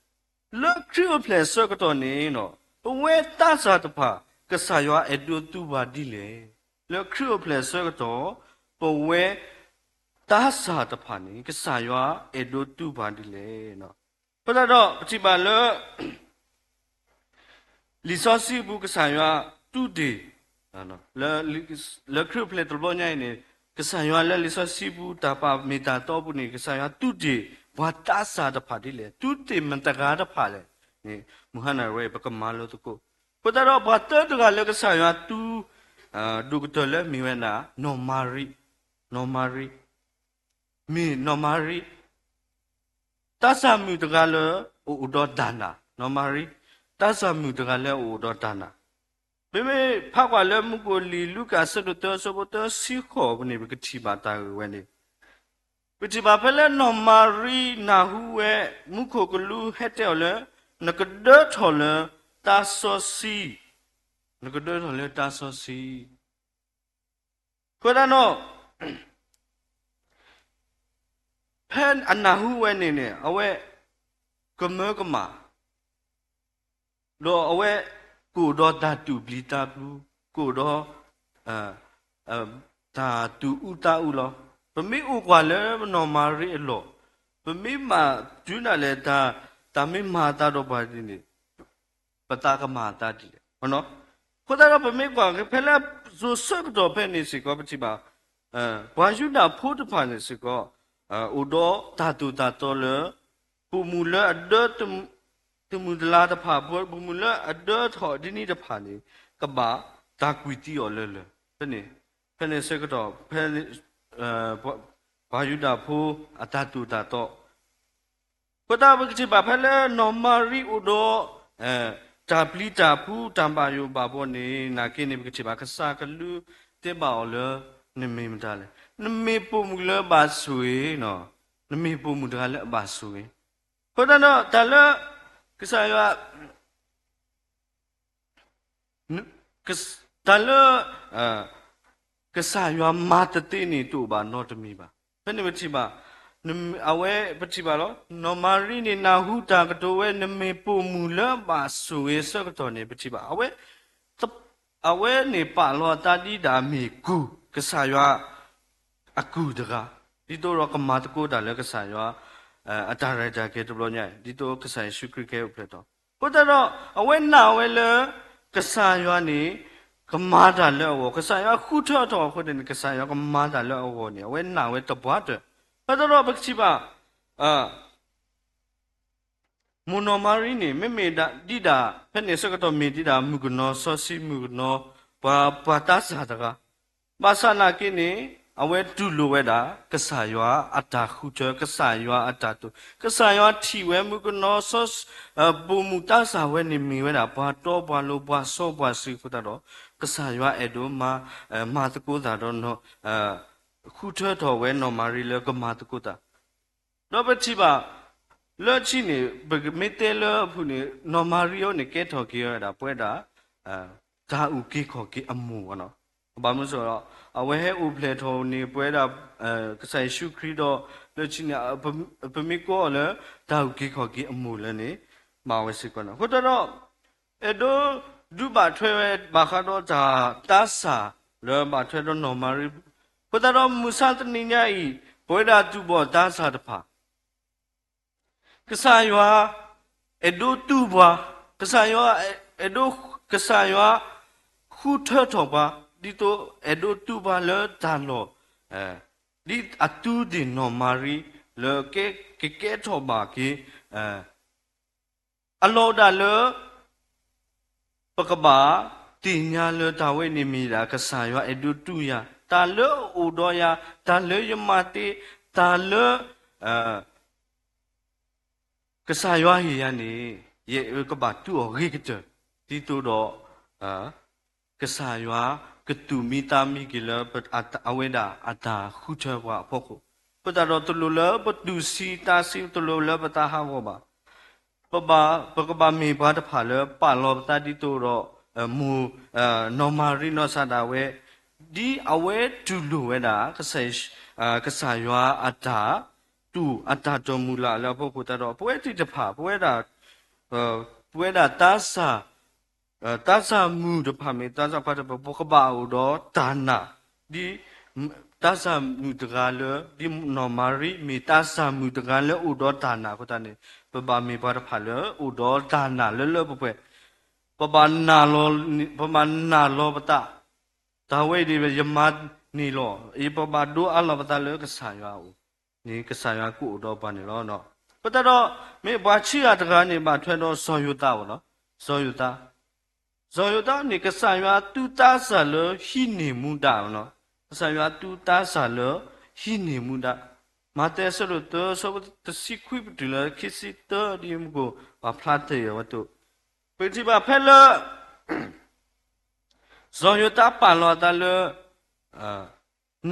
လၢခရံာ်အိၣ်ဖျဲၣ်အဆၢကတီၢ်န့ၣ် ပဝဲသးစၢ်တဖၣ် ကစၢ်ယွၤအဲၣ်ဒိးသူပှၤဒ်လဲၣ်. လၢခရံာ်အိၣ်ဖျဲၣ်အဆၢကတီၢ် ပဝဲသးစၢ်တဖၣ်န့ၣ် ကစၢ်ယွၤအဲၣ်ဒိးသူပှၤဒ်လဲၣ်. အဃိသတးဒီး ပထံၣ်ဘၣ်လၢ လံာ်စီဆှံအပူၤ ကစၢ်ယွၤသူတ့ၢ် လၢခရံာ်အိၣ်ဖျဲၣ်တဘျီညါအံၤန့ၣ် ကစၢ်ယွၤလၢလံာ်စီဆှံပူၤ တၢ်ပာ်မ့ၢ်တၢ်တီအပူၤန့ၣ် ကစၢ်ယွၤသူတ့ၢ်ပှၤသးစၢ်တဖၣ်ဒ်လဲၣ်, သူတ့ၢ်မတၤတဂၤတဖၣ်လဲၣ်န့ၣ် မုၢ်ဟါနၣ်ရံၣ် ပကမၤလိသကိး. အဃိသတးဒီး ပှၤသၢတဂၤလၢကစၢ်ယွၤသူ ဒိၣ်ကတၢၢ်လၢမ့ၢ်ဝဲဒၣ် နီၢ်မၤရံ နီၢ်မၤရံ, မ့ၢ်နီၢ်မၤရံ တၢ်စၢ်မုၣ်တဂၤလၢအအိၣ်ဒီးတၢ်နာ်, နီၢ်မၤရံ တၢ်စၢ်မုၣ်တဂၤလၢအအိၣ်ဒီးတၢ်နာ်. မ့မ့ၢ်ဖးကွၢ်လၢမူခိၣ်လံာ်လူၤကၣ်အဆၢဒိၣ်သၢအဆၢဖိသၢဆံဃိးပူၤန့ၣ် ပကထံၣ်ဘၣ်တၢ်ဂ့ၢ်ဝဲန့ၣ်, ပထံၣ်ဘၣ်ဖဲလၢနီၢ်မၤရံနၢ်ဟူဝဲ မူခိၣ်ကလူးဟဲတဲအီၤလၢ နကဒၢထီၣ်လၢတၢ်စီဆှံ, နကဒၢထီၣ်လၢတၢ်စီဆှံ. အဃိသတးဒီး ဖဲအနၢ်ဟူဝဲန့ၣ်န့ၣ် အဝဲကမၢကမၣ် ဒီးအဝဲကအိၣ်ဒီးတၢ်တူၢ်ပျံၤတၢ်ဖုး, ကအိၣ်ဒီး တၢ်သူၣ်အူသးအူလီၤ. ပမ့ၢ်အိၣ်ကွၢ်လၢနီၢ်မၤရံအလီၢ်, ပမ့ၢ်မၤတုၤဒၣ်လဲာ် တၢ်မ့ၢ်မၤအသးဒီးပှၤဒ်န့ၣ် ပသးကမၤအသးဒ်လဲၣ်. အဃိသတးဒီး ပမ့ၢ်ကွၢ်ဖဲလၢယိၤၡ့ကတီၢ်ဖဲန့ၣ်စ့ၢ်ကီး ပထံၣ်ဘၣ် ပှၤယူဒၤဖိတဖၣ်န့ၣ်စ့ၢ်ကီး အိၣ်ဒီးတၢ်သိၣ်တၢ်သီလၢ ပိာ်မုၣ်လၢအဒၢ သမုၢ်တလၤတဖၣ်, ပိာ်မုၣ်လၢအဒၢထီၣ်ဒ်န့ၣ်တဖၣ်န့ၣ် ကဘၣ်တၢ်ကွံာ်သံအီၤလၢလၢာ်. ဖဲန့ၣ်ဆၢကတီၢ် ဖဲ ပှၤယူဒၤဖိအတၢ်သိၣ်တၢ်သီ အဃိသတး ပကထံၣ်ဘၣ်ဖဲလၢနီၢ်မၤရံအိၣ်ဒီး တၢ်ပျံၤတၢ်ဖုး တၢ်ဘၣ်ယိၣ်ဘၣ်ဘှီန့ၣ် နာ်က့န့ၣ် ပကထံၣ်ဘၣ် ကစၢ်ကလူးတဲဘၣ်အီၤလၢ နမ့ၢ်မတၤလဲၣ်, နမ့ၢ်ပိာ်မုၣ်လၢအဘၣ်ဆိၣ်ဂ့ၤ, နမ့ၢ်ပိာ်မုၣ်တဂၤလၢအဘၣ်ဆိၣ်ဂ့ၤ. အဃိသတးဒီး တၢ်လၢ ကစၢ်ယွၤ တၢ်လၢ ကစၢ်ယွၤမၤတသ့န့ၣ် တအိၣ်ဘၣ်နီတမံၤဘၣ်. ဖဲန့ၣ်ပထံၣ်ဘၣ်, အဝဲပထံၣ်ဘၣ်လီၤ. နီၢ်မၤရံန့ၣ် နၢ်ဟူတၢ်ကတိၤဝဲ နမ့ၢ်ပိာ်မုၣ်လၢအဘၣ်ဆိၣ်ဂ့ၤအဆၢကတီၢ်န့ၣ် ပထံၣ်ဘၣ် အဝဲ အဝဲန့ၣ်ပာ်လီၤအသးဒ်ဒၣ်မ့ၢ်ကူၣ် ကစၢ်ယွၤ အကူၣ်တဂၤ, ဒ်သိးဒီးကမၤသကိးတၢ်လၢကစၢ်ယွၤ အတၢ်ရဲၣ်တၢ်ကျဲၤတဘျီညါအံၤ ဒ်သိးကစၢ်ယ့ၣ်ၡူးခရံာ်ကဟဲအိၣ်ဖျဲၣ်ထီၣ်. အဃိသတးဒီး အဝဲနာ်ဝဲလၢ ကစၢ်ယွၤန့ၣ် ကမၤတၢ်လၢအဂီၢ်, ကစၢ်ယွၤဃုထၢထီၣ်အဃိန့ၣ် ကစၢ်ယွၤကမၤတၢ်လၢအဂီၢ်န့ၣ် အဝဲနာ်ဝဲသပှၢ်တၢၢ်. အဃိသတးဒီး ပကထံၣ်ဘၣ် မိၢ်နီၢ်မၤရံန့ၣ် မ့မ့ၢ်ဒၣ်ဒ်ဒၣ် ဖဲန့ၣ်ဆၢကတီၢ်မ့ၢ်ဒ်ဒၣ် မုၣ်ကနီၤစီဆှံ မုၣ်ကနီၤ ပှၤ ပှၤသးစၢ်တဂၤ, ဘၣ်ဆၣ်နာ်က့န့ၣ် အဝဲတူၢ်လိာ်ဝဲဒၣ် ကစၢ်ယွၤအတၢ်ဃုထၢ ကစၢ်ယွၤအတၢ်တိာ်, ကစၢ်ယွၤထံၣ်ဝဲမုၣ်ကနီၤစီဆှံ ပိာ်မုၣ်သးစၢ်ဝဲန့ၣ်မ့ၢ်ဝဲဒၣ် ပှၤတီပှၤလိၤ ပှၤစီပှၤဆှံအဃိသတးဒီး ကစၢ်ယွၤအဲၣ်ဒိးမၤ မၤသကိးသးဒီး ဃုထၢထီၣ်ဝဲနီၢ်မၤရံလၢကမၤသကိးတၢ် ဒီးပထံၣ်ဘၣ် လၢခံန့ၣ် ပမ့ၢ်တဲလၢအဖုၣ်န့ၣ် နီၢ်မၤရံအံၤန့ၣ် ကဲထီၣ်က့ၤဝဲဒၣ် ပဝဲဒၣ် တၢ်အုၣ်က့ၤခီၣ်က့ၤအမိၢ်, ဘၣ်မနုၤအဃိဒီး အဝဲဟဲအိၣ်ဖျဲၣ်ထီၣ်န့ၣ် ပဝဲဒၣ် ကစၢ်ယ့ၣ်ၡူးခရံာ်ဒီး လၢခံန့ၣ် ပမ့ၢ်ကိးအီၤလၢ တၢ်အုၣ်က့ၤခီၣ်က့ၤအမိၢ်လၢန့ၣ် မၤဝဲစ့ၢ်ကီးန့ၣ် အဃိသတးဒီး အဲၣ်ဒိးဒုးဘၣ်ထွဲဝဲ ဘၣ်ဃးဒီးတၢ်သးစၢ်လၢဘၣ်ထွဲဒီးနီၢ်မၤရံ အဃိသတးဒီး မုၢ်ဆါတနံၤညါအံၤ ပဝဲဒၣ်သူၣ်ဘီၣ်သးစၢ်တဖၣ် ကစၢ်ယွၤ အဲၣ်ဒိးတူၢ်ပှၤ, ကစၢ်ယွၤ အဲၣ်ဒိး ကစၢ်ယွၤ ဃုထၢထီၣ်ပှၤ ဒ်သိးအဲၣ်ဒိးတူၢ်ပှၤလၢတၢ်လီၢ် ဒ်အသူသ့ၣ်နီၢ်မၤရံ လၢကကဲထီၣ်ဘၣ်က့ၤ အလီၢ်ဒၣ်လၢ ပကဘၣ်သ့ၣ်ညါလၢတၢ်ဝဲန့ၣ်မ့ၢ်ဒၣ် ကစၢ်ယွၤအဲၣ်ဒိးတူၢ်ယၤ, တၢ်လၢအအိၣ်ဒီးယၤ, တၢ်လၢယမၤသ့, တၢ်လၢ ကစၢ်ယွၤဟ့ၣ်ယၤန့ၣ် ယကဘၣ်တူၢ်အီၤဂ့ၤကတၢၢ်, ဒ်သိးဒီး ကစၢ်ယွၤကသူၣ်မံသးမံက့ၤလၢ အဝဲဒၣ်အတၢ်ဃုထၢပှၤအဖီခိၣ်, အဃိသတးဒီးတလိၣ်လၢပသူၣ်ဆံသးဆံ တလိၣ်လၢပသးဟးဂီၤဘၣ်. ပကဘၣ်မ့ၢ်ပှၤတဖၣ်လၢပာ်လီၤပသးဒ်သိးဒီး မိၢ် နီၢ်မၤရံနီၢ်စၢ်ဒၣ်ဝဲ ဒ်အဝဲတူၢ်လိာ်ဝဲဒၣ် ကစၢ်ယွၤအတၢ်တူၢ်အတၢ်တိာ်မုၢ်လၢ်လၢအဖီခိၣ်သတးဒီး ပဝဲသ့ၣ်တဖၣ် ပဝဲဒၣ် ပဝဲဒၣ်သးစၢ် သးစၢ်မုၣ်တဖၣ်မ့ၢ်သးစၢ်ခွါတဖၣ် ပကဘၣ်အိၣ်ဒီးတၢ်နာ်, ဒ် သးစၢ်မုၣ်တဂၤလၢ ဒ်နီၢ်မၤရံမ့ၢ်သးစၢ်မုၣ်တဂၤလၢအိၣ်ဒီးတၢ်နာ်အဃိသတးန့ၣ် ပဘၣ်မ့ၢ်ပှၤတဖၣ်လၢအိၣ်ဒီးတၢ်နာ်လၢလၢပှဲၤပှဲၤ, ပဘၣ်နာ်လီၤ ပဘၣ်နာ်လီၤပသး, တၢ်ဝဲအံၤဒ်ယမၤန့ၣ်လီၤ, ယပဘၣ်ဒိအါလီၤပသးလၢကစၢ်ယွၤအအိၣ်န့ၣ် ကစၢ်ယွၤကအိၣ်ဒီးပှၤန့ၣ်လီၤ. အဃိသတးဒီး မ့ၢ်ပှၤခံဂၤတဂၤန့ၣ် ဘၣ်ထွဲဒီးစီၤယိၤသးဘၣ်လီၤ. စီၤယိၤသး စီၤယိၤသးန့ၣ် ကစၢ်ယွၤသူသးစၢ်လၢဟံးန့ၢ်မူဒါလီၤ. ကစၢ်ယွၤသူတၢ်စၢ်လၢဟံးန့ၢ်မူဒါ, မးသဲအဆၢဒိၣ်သၢ အဆၢဖိတဆံခွံ ပတုၤလၢခံဆံသၢ ဒ်မုၢ်ကိၣ်ပာ်ဖျါတ့ၢ်အဝဲအသိး, ပထံၣ်ဘၣ်ဖဲလၢ စီၤယိၤသးပာ်လီၤအသးလၢ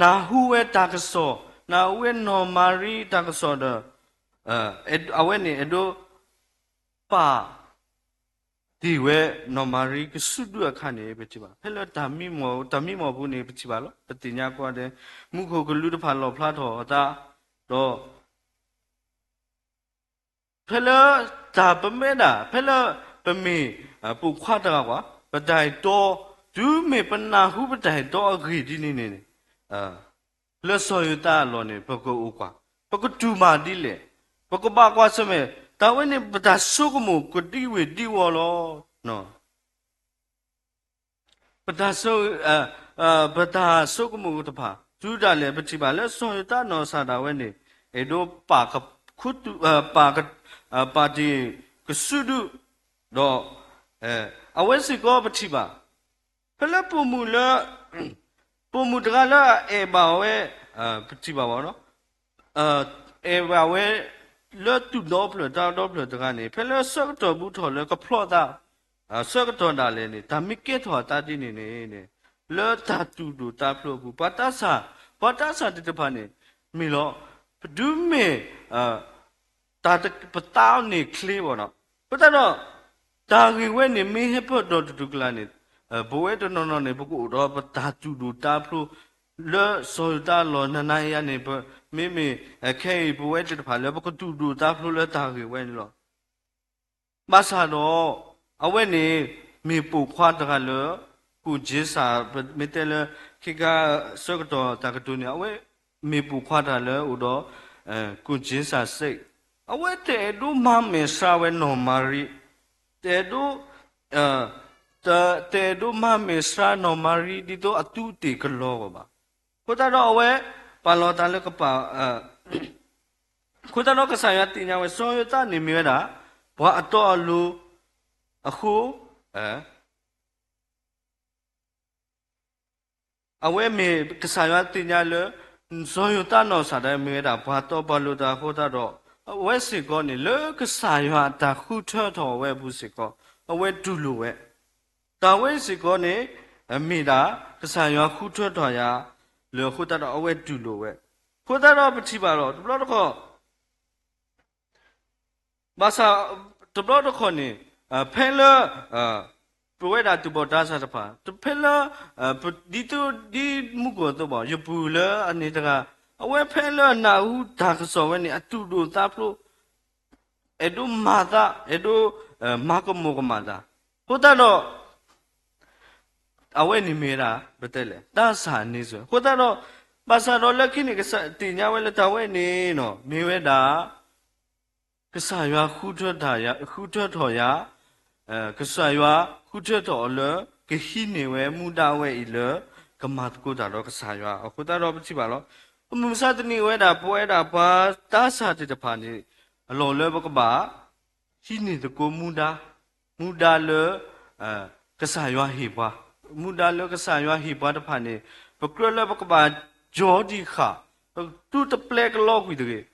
နၢ်ဟူဝဲတၢ်ကစီၣ်, နၢ်ဟူဝဲနီၢ်မၤရံတၢ်ကစီၣ်ဒီး အဝဲန့ၣ်အဲၣ်ဒိး ပာ်တ့ၢ်ဝဲနီၢ်မၤရံကစုဒုအခါန့ၣ် ပထံၣ်ဘၣ် ဖဲလၢတၢ်မံမီၢ် တၢ်မံမီၢ်ပူၤန့ၣ် ပထံၣ်ဘၣ်လီၤ. ပသ့ၣ်ညါကွၢ်ဒဲး မူခိၣ်ကလူးတဖၣ်လီၣ်ဖျါထီၣ်အသး ဒီး ဖဲလၢတၢ်ပမ့ၢ်ဒၣ် ဖဲလၢပမ့ၢ်ပိာ်ခွါတဂၤဘၣ် ပတၢ်အဲၣ်တီ တုၤမ့ၢ်ပနၢ်ဟူပတၢ်အဲၣ်တီအဂ့ၢ်ဒ်န့ၣ်န့ၣ်န့ၣ် လၢစီၤယိၤသးအလီၢ်န့ၣ် ပကအိၣ်ကွၢ်, ပကတူၢ်မးဒ်လဲၣ်, ပကဘၣ်ကွၢ်ဆၢၣ်မဲာ်, တၢ်ဝဲန့ၣ် ပတၢ်ဆိကမိၣ်ကဒံဝ့ၢ်ဒံဝီလီၤ. ပတၢ်ဆိ ပတၢ်ဆိကမိၣ်တဖၣ် တုၤဒၣ်လဲာ် ပထံၣ်ဘၣ်လၢစီၤယိၤသးနီၢ်ကစၢ်ဒၣ်ဝဲန့ၣ် အဲၣ်ဒိးပာ်ခူသူၣ် ပာ် ပာ်တ့ၢ်ကစုဒု ဒီး အဝဲစ့ၢ်ကီးပထံၣ်ဘၣ် ဖဲလၢပိာ်မုၣ်လၢ ပိာ်မုၣ်တဂၤလၢအအဲၣ်ဘၣ်ဝဲ ပထံၣ်ဘၣ်ဘၣ် အဲၣ်ဘၣ်ဝဲ လၢသူၣ်ဒီဖျၢၣ်သးဒီဖျၢၣ်တဂၤန့ၣ် ဖဲလၢဆၢကတီၢ်ဘူးထီၣ်လၢကဖျီသး ဆၢကတီၢ်ဒၣ်လဲာ်န့ၣ် တၢ်မ့ၢ်ကဲထီၣ်အသးဒ်န့ၣ်န့ၣ် လၢတၢ်သူၣ်ဒိၣ်သးဖျိးအပူၤ ပှၤသးစၢ် ပှၤသးစၢ်သ့ၣ်တဖၣ်န့ၣ် မ့ၢ်လီၤ ပဒုးမ့ၢ် တၢ်ပသးန့ၣ်ချ့ဘၣ်နီၤ အဃိသတးဒီး တၢ်ဂ့ၢ်ဝဲန့ၣ် မ့ၢ်ဟဲပၢၢ်ဒီးတတူၢ်ကလာ်န့ၣ် ပဝဲတနီၤနီၤန့ၣ် ပကအိၣ်ဒီးပတၢ်သူၣ်ဒိၣ်သးဖျိး လၢစီၤယိၤသးအလီၢ် နၤနၤယၤယၤန့ၣ် မ့မ့ၢ် ခဲအံၤပဝဲသ့ၣ်တဖၣ်လၢပကသူၣ်ဒိၣ်သးဖျိးလၢတၢ်ဂ့ၢ်ဝဲန့ၣ်လီၤ. ဘၣ်ဆၣ်ဒီး အဝဲန့ၣ် မ့ၢ်ပိာ်ခွါတဂၤလၢ ကိၣ်က့စၢ် ပမ့ၢ်တဲလၢ ခ့ခါဆၢကတီၢ်တၢ်ကတိၤန့ၣ် အဝဲမ့ၢ်ပိာ်ခွါတဂၤလၢအိၣ်ဒီး ကိၣ်က့စၢ်စ့ၣ် အဝဲတအဲၣ်ဒိးမၤမဲာ်ဆှးဝဲနီၢ်မၤရံ တအဲၣ်ဒိး တအဲၣ်ဒိးမၤမဲာ်ဆှးနီၢ်မၤရံ ဒ်သိးအသူးအသ့ၣ်ကလီၤဂီၢ်ဘၣ်. အဃိသတးဒီးအဝဲ ပာ်လီၤတၢ်လၢကပာ် အဃိသတးဒီးကစၢ်ယွၤသ့ၣ်ညါဝဲ စီၤယိၤသးန့ၣ်မ့ၢ်ဝဲဒၣ် ပှၤအတီအလိၤ အဃိ အဝဲမ့ၢ်ကစၢ်ယွၤသ့ၣ်ညါလၢ စီၤယိၤသးနီၢ်ကစၢ်ဒၣ်မ့ၢ်ဝဲဒၣ် ပှၤတီပှၤလိၤတဂၤအဃိသတးဒီး အဝဲစ့ၢ်ကီးန့ၣ် လၢကစၢ်ယွၤအတၢ်ဃုထၢထီၣ်အဝဲအပူၤစ့ၢ်ကီး အဝဲတူၢ်လိာ်ဝဲ တၢ်ဝဲစ့ၢ်ကီးန့ၣ် မ့ၢ်ဒၣ် ကစၢ်ယွၤဃုထၢထီၣ်ယၤ လၢအဃိသတးဒီးအဝဲတူၢ်လိာ်ဝဲ အဃိသတးဒီးပထံၣ်ဘၣ်ဒီး တဘျီတခီၣ် ဘၣ်ဆၣ် တဘျီတခီၣ်န့ၣ် ဖဲလၢ ပဝဲဒၣ်သူၣ်ဘီၣ်သးစၢ်တဖၣ် ဖဲလၢ ဒ်သိးဒ်မူခိၣ်အသိးဘၣ် ယပုၢ်လၢအန့ၣ်တဂၤ အဝဲဖဲလၢအနၢ်ဟူတၢ်ကစီၣ်ဝဲန့ၣ် အသူၣ်ဒိၣ်သးဖျိး အဲၣ်ဒိးမၤသး အဲၣ်ဒိး မၤကမီၤကမၣ်သး အဃိသတးဒီး အဝဲန့ၣ်မ့ၢ်ဝဲဒၣ် ပတဲလဲၣ် သးစၢ်န့ဆၢၣ် အဃိသတးဒီး ဘၣ်ဆၣ်ဒီးလၢခံန့ၣ် ကစၢ်သ့ၣ်ညါဝဲလၢတၢ်ဝဲန့ၣ် မ့ၢ်ဝဲဒၣ် ကစၢ်ယွၤဃုထၢထီၣ်ယၤ ကစၢ်ယွၤဃုထၢထီၣ်အီၤလၢ ကဟံးန့ၢ်ဝဲမူဒါဝဲအံၤလၢ ကမၤသကိးတၢ်ဒီးကစၢ်ယွၤ အဃိသတးဒီးပထံၣ်ဘၣ်လီၤ. မုၢ်မဆါတနံၤဝဲဒၣ် ပဝဲဒၣ်ပှၤသးစၢ်သ့ၣ်တဖၣ်န့ၣ် အလီၢ်လၢပကဘၣ် ဟံးန့ၢ်သကိးမူဒါ မူဒါလၢ ကစၢ်ယွၤဟ့ၣ်ပှၤ မူဒါလၢကစၢ်ယွၤဟ့ၣ်ပှၤတဖၣ်န့ၣ် ပကြၢးလၢပကဘၣ်ကၠီတံာ်ဃာ် ပကတူၢ်တပျဲကလီကွံာ်တဂ့ၤ.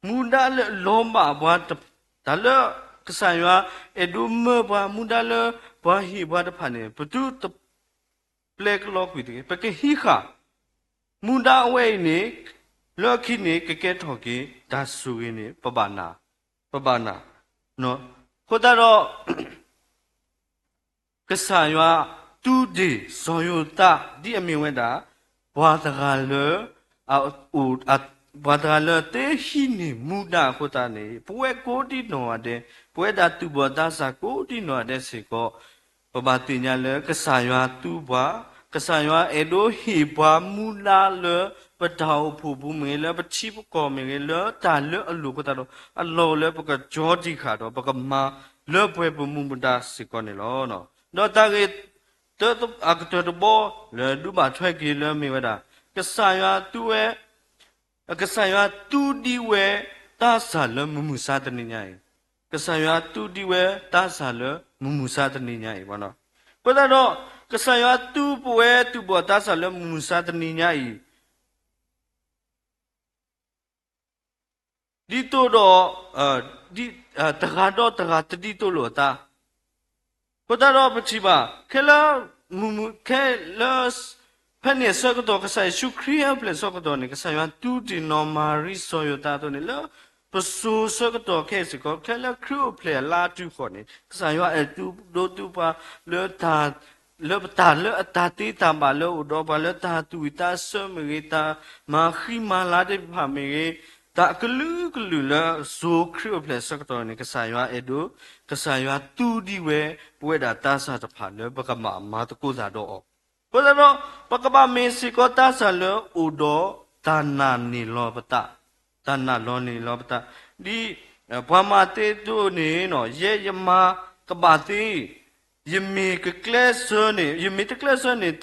မူဒါလၢအလီၤဘၣ်ပှၤ တၢ်လၢကစၢ်ယွၤအဲၣ်ဒိးမၢပှၤ မူဒါလၢပှၤဟ့ၣ်ပှၤတဖၣ်န့ၣ် ပတူၢ်တပျဲကလီကွံာ်တဂ့ၤ. ပကဟံးဃာ် မူဒါအဝဲအံၤန့ၣ် လၢခံန့ၣ် ကကဲထီၣ်က့ၤ တၢ်ဆိၣ်ဂ့ၤန့ၣ် ပဘၣ်နာ် ပဘၣ်နာ် အဃိသတးဒီး ကစၢ်ယွၤသူဒ့ၣ်စီၤယိၤသး ဒ်အမ့ၢ်ဝဲဒၣ် ပှၤတဂၤလၢ အအိၣ် ပှၤတဂၤလၢသ့ဟံးန့ၢ်မူဒါအဃိသတးန့ၣ် ပဝဲကိးဒံနီၢ်ဂၤဒဲး ပဝဲဒၣ်သူၣ်ဘီၣ်သးစၢ်ကိးဒံနီၢ်ဂၤဒဲးစ့ၢ်ကီး ပဘၣ်သ့ၣ်ညါလၢကစၢ်ယွၤသူပှၤ, ကစၢ်ယွၤအဲၣ်ဒိးဟ့ၣ်ပှၤမူဒါလၢ ပတၢ်အိၣ်ဖှိၣ်ပူၤမ့ၢ်ဂ့ၤ လၢပထံပကီၢ်မ့ၢ်ဂ့ၤ လၢတၢ်လၢအလိၤအဃိသတးဒီး အလီၢ်လၢပကကၠီတံာ်ဃာ်ဒီး ပကမၤလၢပှဲၤပမူပဒါစ့ၢ်ကီးန့ၣ်လီၤ. ဒီးတၢ်ဂ့ၢ် အကတၢၢ်တဘီလၢဒုးဘၣ်ထွဲက့ၤလၢမ့ၢ်ဝဲဒၣ် ကစၢ်ယွၤသူဝဲ ကစၢ်ယွၤသူဒံးဝဲ သးစၢ်လၢမုၢ်မုၢ်ဆါတနံၤညါအံၤ, ကစၢ်ယွၤသူဒံးဝဲ သးစၢ်လၢမုၢ်မုၢ်ဆါတနံၤညါအံၤဘၣ်နီၤ. အဃိသတးဒီး ကစၢ်ယွၤသူပဝဲသူၣ်ဘီၣ်သးစၢ်လၢမုၢ်မဆါတနံၤညါအံၤ ဒ်သိးဒီး တဂၤဒီးတဂၤတဒ်သိးလိာ်အသး. အဃိသတးဒီးပထံၣ်ဘၣ် ခဲလၢာ် မုၢ်မုၢ်ခဲလၢာ် ဖဲန့ၣ်အဆၢကတီၢ် ကစၢ်ယ့ၣ်ၡူးခရံာ်ဟဲအိၣ်ဖျဲၣ်ဆၢကတီၢ်န့ၣ် ကစၢ်ယွၤသူတ့ၢ်နီၢ်မၤရံစီၤယိၤသးအသိးန့ၣ် လၢပစိၤဆၢကတီၢ်ခဲအံၤစ့ၢ်ကီး ခဲလၢာ်ခရံာ်အိၣ်ဖျဲၣ်အလါတုၤဃီန့ၣ် ကစၢ်ယွၤအဲၣ်ဒိးသူပှၤလၢ လၢပတၢ်လၢအတၢ်သ့တၢ်ဘၣ်လၢအိၣ်ဒီးပှၤလၢတၢ်သူၣ်ဝံၣ်သးဆၢမ့ၢ်ဂ့ၤ, တၢ်မၤဃံမၤလၤသ့ၣ်တဖၣ်မ့ၢ်ဂ့ၤ, တၢ်ကလုာ်ကလုာ်လၢစိၤခရံာ်အိၣ်ဖျဲၣ်ဆၢကတီၢ်န့ၣ် ကစၢ်ယွၤအဲၣ်ဒိး, ကစၢ်ယွၤသူဒံးဝဲ ပဝဲဒၣ်သးစၢ်တဖၣ်လၢပကဘၣ်မၤသကိးသးဒီးအီၤ. အဃိသတးဒီး ပကဘၣ်မ့ၢ်စ့ၢ်ကီးသးစၢ်လၢအိၣ်ဒီးတၢ်နာ်န့ၢ်လီၤပသး, တၢ်နာ်လီၤန့ၢ်လီၤပသး, ဒ်ပှၤမၤသ့အသိးန့ၣ် ယဲယမၤကဘၣ်သ့, ယမ့ၢ်ကကျဲးစၢးန့ၣ်, ယမ့ၢ်တကျဲးစၢးန့ၣ်,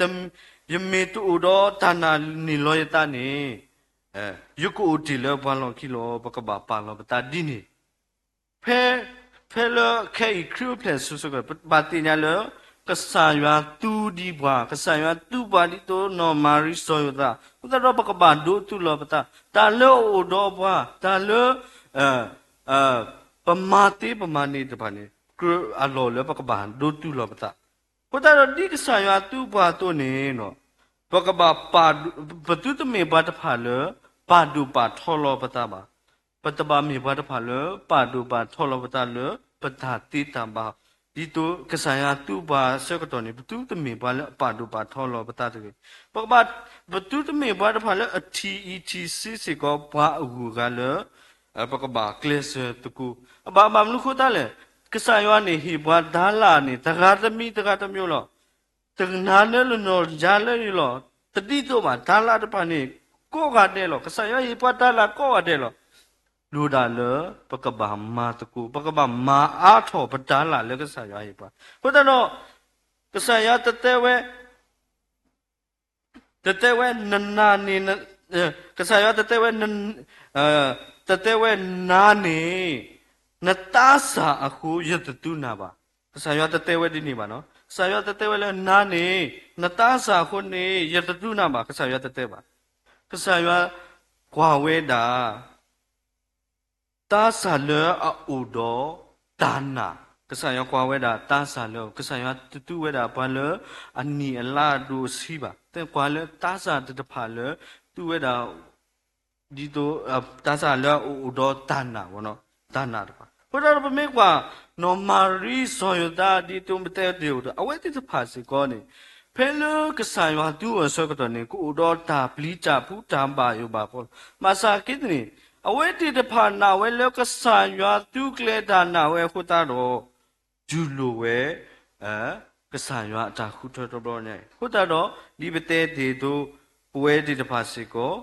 ယမ့ၢ်တအိၣ်ဒီးတၢ်နာ်န့ၢ်လီၤယသးန့ၣ် ယကအိၣ်တ့ၢ်လၢပှၤလီၢ်ခံလီၤ. ပကဘၣ်ပာ်လီၤပသးဒ်န့ၣ် ဖဲ, ဖဲလၢခဲအံၤခရံာ်အိၣ်ဖျဲၣ်ဆၢကတီၢ် ပဘၣ်သ့ၣ်ညါလၢ ကစၢ်ယွၤသူဒံးပှၤ, ကစၢ်ယွၤသူပှၤဒ်သိးနီၢ်မၤရံစီၤယိၤသး, အဃိသတးဒီး ပကဘၣ်ဒိသူလီၤပသး, တၢ်လၢအအိၣ်ဒီးပှၤ, တၢ်လၢ ပမၤသ့ပမၤန့ၢ်တဖၣ်န့ၣ် ကြၢးအလီၢ်လၢပကဘၣ်ဒိသူလီၤပသး. အဃိသတးဒီး ဒ်ကစၢ်ယွၤသူပှၤအသိးန့ၣ် ပကဘၣ်ပာ်, ပသုတမ့ၢ်ပှၤတဖၣ်လၢ ပာ်ဒိၣ်ပာ်ထီလီၤပသးဘၣ်. ပတဘၣ်မ့ၢ်ပှၤတဖၣ်လၢ ပာ်ဒိၣ်ပာ်ထီလီၤပသးလၢ ပတၢ်သ့တၢ်ဘၣ်, ဒ်သိးကစၢ်ယွၤသူပှၤအဆၢကတီၢ်န့ၣ် ပသုတမ့ၢ်ပှၤလၢအပာ်ဒိၣ်ပာ်ထီလီၤပသးတဂ့ၤ. ပကဘၣ်, ပသုတမ့ၢ်ပှၤတဖၣ်လၢအထံၣ်အံၤထံၣ်ဆံးစ့ၢ်ကီး ပှၤအဂုၤအဂၤလၢ ပကဘၣ်ကျဲးစၢးသကိး, အဘၣ်မနုၤဃိသတးလဲၣ်, ကစၢ်ယွၤန့ၣ်ဟ့ၣ်ပှၤတၤလၢ်န့ၣ် တဂၤတမံၤတဂၤတမံၤလီၤ. တနၤလၢနနီၢ်ယၤလၢယလီၢ်, တဒ်သိးဘၣ်, တၤလၢ်တဖၣ်န့ၣ် ကိးဂၤဒဲးလီၤ. ကစၢ်ယွၤဟ့ၣ်ပှၤတၤလၢ်ကိးဂၤဒဲးလီၤ. လိၣ်ဒၣ်လၢပကဘၣ်မၤသကိး, ပကဘၣ်မၤအါထီၣ်ပတၤလၢ်လၢကစၢ်ယွၤဟ့ၣ်ပှၤ. အဃိသတးဒီး ကစၢ်ယွၤတတဲဝဲ တတဲဝဲနနၤန့ၣ်, ကစၢ်ယွၤတတဲဝဲ, တတဲဝဲနၤန့ၣ်, နသးစၢ်အဃိယတသူနၤဘၣ်. ကစၢ်ယွၤတတဲဝဲဒ်န့ၣ်ဘၣ်နီၤ. ကစၢ်ယွၤတတဲဝဲလၢနၤန့ၣ်, နသးစၢ်အဃိန့ၣ် ယတသူနၤဘၣ်. ကစၢ်ယွၤတတဲဘၣ်. ကစၢ်ယွၤကွၢ်ဝဲဒၣ် သးစၢ်လၢအအိၣ်ဒီးတၢ်နာ်, ကစၢ်ယွၤကွၢ်ဝဲဒၣ်သးစၢ်လၢ, ကစၢ်ယွၤတသူဝဲဒၣ်ပှၤလၢအနံၣ်အလါအဒိၣ်အဆံးဘၣ်. သ့ၣ်ကွၢ်လၢသးစၢ်တဖၣ်လၢ သူဝဲဒၣ် ဒ်သိး သးစၢ်လၢအအိၣ်ဒီးတၢ်နာ်, တၢ်နာ်တဖၣ်. အဃိသတးဒီးပမ့ၢ်ကွၢ် နီၢ်မၤရံစီၤယိၤသး ဒ်သိးပတဲတ့ၢ်အသိး အဝဲသ့ၣ်တဖၣ်စ့ၢ်ကီးန့ၣ် ဖဲလၢကစၢ်ယွၤသူအီၤအဆၢကတီၢ်န့ၣ် ကအိၣ်ဒီးတၢ်ပျံၤတၢ်ဖုးတၢ်ဘၣ်ယိၣ်ဘၣ်ဘှီလီၤ. ဘၣ်ဆၣ်က့သန့ၣ် အဝဲသ့ၣ်တဖၣ်နာ်ဝဲလၢကစၢ်ယွၤသူကျဲၤတၢ်နာ်ဝဲအဃိသတးဒီး တူၢ်လိာ်ဝဲ ကစၢ်ယွၤအတၢ်ဃုထၢတဘျီညါအံၤ. အဃိသတးဒီး ဒ်ပတဲတ့ၢ်အသိး ပဝဲသ့ၣ်တဖၣ်စ့ၢ်ကီး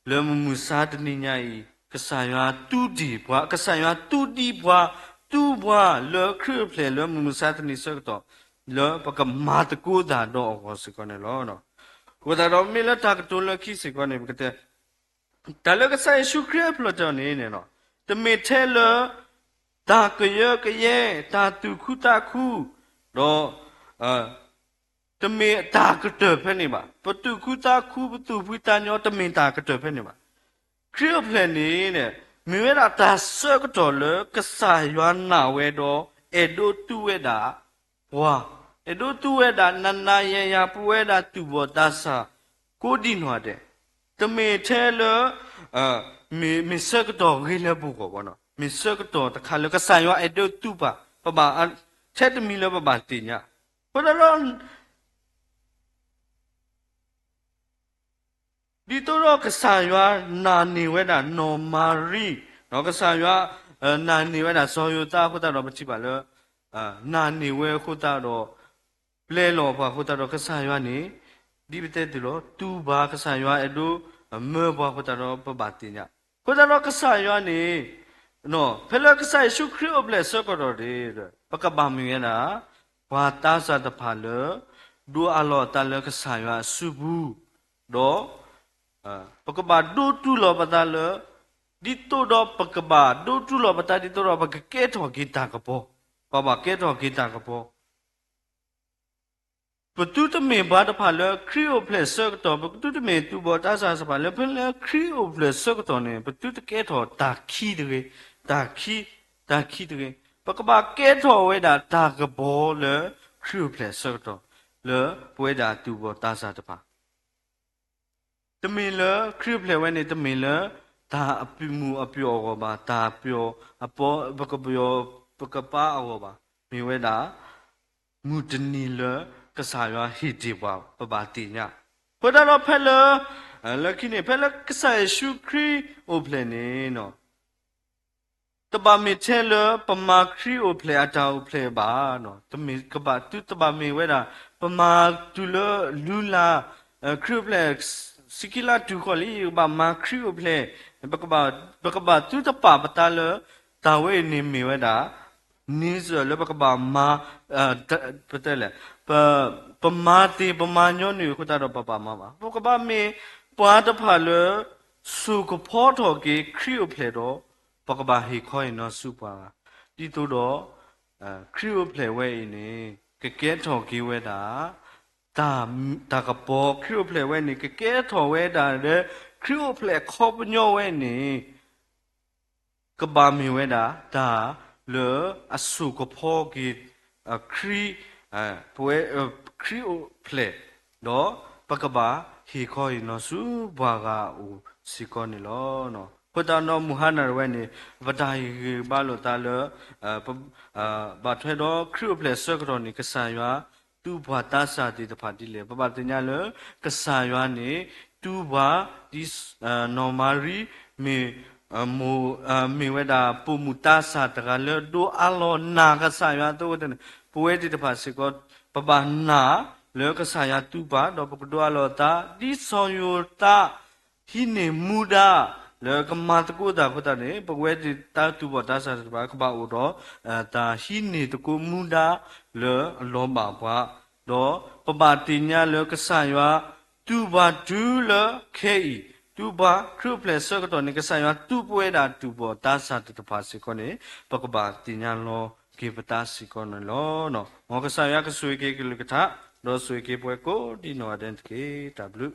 လၢမုၢ်မဆါတနံၤညါအံၤ ကစၢ်ယွၤသူဒံးပှၤ, ကစၢ်ယွၤသူဒံးပှၤ, သူပှၤလၢခရံာ်အိၣ်ဖျဲၣ်လၢမုၢ်မဆါတနံၤဆၢကတီၢ် လၢပကမၤသကိးသးဒီးအဂီၢ်စ့ၢ်ကီးန့ၣ်လီၤ. အဃိသတးဒီးမ့ၢ်လၢတၢ်ကတိၤလၢခံစ့ၢ်ကီးန့ၣ် ပကတဲ တၢ်လၢကစၢ်ယ့ၣ်ၡူးခရံာ်အဖျၢၣ်တၢ်န့ၣ် တမ့ၢ်ထဲလၢ တၢ်ကယၢကယဲ, တၢ်သူၣ်ခုသးခု, ဒီး တမ့ၢ်တၢ်ကတၢၢ်ဖဲန့ၣ်ဘၣ်. ပသူၣ်ခုသးခု, ပသူၣ်ဖှံသးညီ တမ့ၢ်တၢ်ကတၢၢ်ဖဲန့ၣ်ဘၣ်. ခရံာ်အိၣ်ဖျဲၣ်န့ၣ် မ့ၢ်ဝဲဒၣ်တၢ်ဆၢကတီၢ်လၢကစၢ်ယွၤနာ်ဝဲဒီး အဲၣ်ဒိးသူဝဲဒၣ် ပှၤ, အဲၣ်ဒိးသူဝဲဒၣ်နၤနၤယၤယၤ ပဝဲဒၣ်သူၣ်ဘီၣ်သးစၢ် ကိးဒံနီၢ်ဒဲး, တမ့ၢ်ထဲလၢ မ့ၢ်ဆၢကတီၢ်ဂ့ၤလၢပဂီၢ်ဘၣ်နီၤ, မ့ၢ်ဆၢကတီၢ်တခါလၢကစၢ်ယွၤအဲၣ်ဒိးသူပှၤ, ပဘၣ် ထဲတမံၤလၢပဘၣ်သ့ၣ်ညါ, အဃိသတးဒီး ဒ်သိးဒီးကစၢ်ယွၤနာ်န့ၢ်ဝဲဒၣ်နီၢ်မၤရံ, ကစၢ်ယွၤ နာ်န့ၢ်ဝဲဒၣ်စီၤယိၤသးအဃိသတးဒီး ပထံၣ်ဘၣ်လၢ နာ်န့ၢ်ဝဲအဃိသတးဒီး ပျဲလီၤပှၤအဃိသတးဒီး ကစၢ်ယွၤန့ၣ် ဒ်ပတဲတ့ၢ်လီၤ တူၢ်ဘၣ်ကစၢ်ယွၤအဲၣ်ဒိးမၢပှၤအဃိသတးဒီး ပဘၣ်သ့ၣ်ညါ, အဃိသတးဒီးကစၢ်ယွၤန့ၣ် ဖဲလၢကစၢ်ယ့ၣ်ၡူးခရံာ်အိၣ်ဖျဲၣ်အဆၢကတီၢ်န့ၣ် ပကဘၣ်မ့ၢ်ဝဲဒၣ် ပှၤသးစၢ်တဖၣ်လၢ ဒိးအးလီၤအသးလၢကစၢ်ယွၤအစုပူၤ, ဒီး ပကဘၣ်ဒိးတူၢ်လိာ်ပသးလၢ ဒ်သိးဒီးပကဘၣ်ဒိးတူၢ်လိာ်ပသးဒ်သိးဒီး ပကကဲထီၣ်က့ၤတၢ်ကပီၤ, ပဘၣ်ကဲထီၣ်က့ၤတၢ်ကပီၤ ပသုတမ့ၢ်ပှၤတဖၣ်လၢခရံာ်အိၣ်ဖျဲၣ်ဆၢကတီၢ်, ပသုတမ့ၢ်သူၣ်ဘီၣ်သးစၢ်တဖၣ်လၢ ဖဲလၢခရံာ်အိၣ်ဖျဲၣ်ဆၢကတီၢ်န့ၣ် ပသုတကဲထီၣ်တၢ်ခံတဂ့ၤ, တၢ်ခံ, တၢ်ခံတဂ့ၤ. ပကဘၣ်ကဲထီၣ်ဝဲဒၣ်တၢ်ကပီၤလၢခရံာ်အိၣ်ဖျဲၣ်ဆၢကတီၢ် လၢပဝဲဒၣ်သူၣ်ဘီၣ်သးစၢ်တဖၣ် တမ့ၢ်လၢခရံာ်အိၣ်ဖျဲၣ်ဝဲန့ၣ် တမ့ၢ်လၢတၢ်အပျီၢ်မုၢ်အပျီၢ်အဂီၢ်ဘၣ်, တၢ်ပျီၢ်အပီၢ် ပကပျီၢ်ပကပၤအဂီၢ်ဘၣ်, မ့ၢ်ဝဲဒၣ် မုၢ်တနံၤလၢကစၢ်ယွၤဟ့ၣ်တ့ၢ်ပှၤ ပဘၣ်သ့ၣ်ညါ. အဃိသတးဒီးဖဲလၢ လၢခံန့ၣ် ဖဲလၢကစၢ်ယ့ၣ်ၡူးခရံာ်အိၣ်ဖျဲၣ်န့ၣ် တဘၣ်မ့ၢ်ထဲလၢပမၤခရံာ်အိၣ်ဖျဲၣ်အတၢ်အိၣ်ဖျဲၣ်ဘၣ်, တမ့ၢ်ကဘၣ်သုတဘၣ်မ့ၢ်ဝဲဒၣ် ပမၤတုၤလၢလုၢ်လၢ် ခရံာ်အိၣ်ဖျဲၣ် စံးခံလါတုၤဃီလံ ကဘၣ်မၤခရံာ်အိၣ်ဖျဲၣ်, ပကဘၣ်သုတပာ်ပသးလၢ တၢ်ဝဲအံၤန့ၣ်မ့ၢ်ဝဲဒၣ် နံၤစၢၢ်လၢပကဘၣ်မၤ ပတဲလဲၣ် ပမၤသ့ၣ်ပမၤညီနုၢ်အဃိသတးဒီးပဘၣ်မၤဘၣ်. ပကဘၣ်မ့ၢ်ပှၤတဖၣ်လၢ စိာ်ကဖီထီၣ်က့ၤခရံာ်အိၣ်ဖျဲၣ်ဒီး ပကဘၣ်ဟ့ၣ်ခီဟ့ၣ်နီၤဆူပှၤဂၤ, ဒ်သိးဒီး ခရံာ်အိၣ်ဖျဲၣ်ဝဲအံၤန့ၣ် ကကဲထီၣ်က့ၤဝဲဒၣ် တၢ်ကပီၤ ခရံာ်အိၣ်ဖျဲၣ်ဝဲန့ၣ် ကကဲထီၣ်ဝဲဒၣ်လၢ ခရံာ်အိၣ်ဖျဲၣ်အခီပညီဝဲန့ၣ် ကဘၣ်မ့ၢ်ဝဲဒၣ်တၢ်လၢအစိာ်ကဖီက့ၤ ခရံာ် ပဝဲ ခရံာ်အိၣ်ဖျဲၣ်, ဒီးပကဘၣ်ဟ့ၣ်ခီဟ့ၣ်နီၤဆူပှၤဂၤအအိၣ်စ့ၢ်ကီးန့ၣ်လီၤ. အဃိသတးဒီးမုၢ်ဟါနၤတဝဲန့ၣ် ပတၢ်ဟ့ၣ်ဂံၢ်ဘါလိာ်သးလၢ ဘၣ်ထွဲဒီးခရံာ်အိၣ်ဖျဲၣ်ဆၢကတီၢ်န့ၣ် ကစၢ်ယွၤ သူပှၤသးစၢ်သ့ၣ်တဖၣ်ဒ်လဲၣ်. ပဘၣ်သ့ၣ်ညါလၢ ကစၢ်ယွၤန့ၣ် သူပှၤ ဒ် နီၢ်မၤရံ မ့ၢ် မ့ၢ်ဝဲဒၣ်ပိာ်မုၣ်သးစၢ်တဂၤလၢဒိးအးလီၤနာ်ကစၢ်ယွၤအသိးဝဲန့ၣ် ပဝဲသ့ၣ်တဖၣ်စ့ၢ်ကီး ပဘၣ်နာ်လၢကစၢ်ယွၤသူပှၤ ဒီးပကဒိးအးလီၤသး ဒ်စီၤယိၤသး ဟံးန့ၢ်မူဒါ လၢကမၤသကိးတၢ်အဃိသတးန့ၣ် ပဝဲသ့ၣ်တၢ်သူၣ်ဘီၣ်သးစၢ်တဖၣ် ကဘၣ်အိၣ်ဒီး တၢ်ဟံးန့ၢ်သကိးမူဒါလၢအလီၤဘၣ်ပှၤ, ဒီးပဘၣ်သ့ၣ်ညါလၢကစၢ်ယွၤ သူပှၤတုၤလၢခဲအံၤ, သူပှၤခရံာ်အိၣ်ဖျဲၣ်ဆၢကတီၢ်န့ၣ် ကစၢ်ယွၤသူပဝဲဒၣ်သူၣ်ဘီၣ်သးစၢ်သ့ၣ်တဖၣ်စ့ၢ်ကီးန့ၣ် ပကဘၣ်သ့ၣ်ညါလီၤက့ၤပသးစ့ၢ်ကီးန့ၣ်လီၤ. မ်ကစၢ်ယွၤကဆိၣ်ဂ့ၤက့ၤကလုၢ်ကထါ ဒီးဆိၣ်ဂ့ၤက့ၤပဝဲကိးဒံနီၢ်ဂၤဒဲးန့ၣ်တက့ၢ်. တၢ်ဘျုး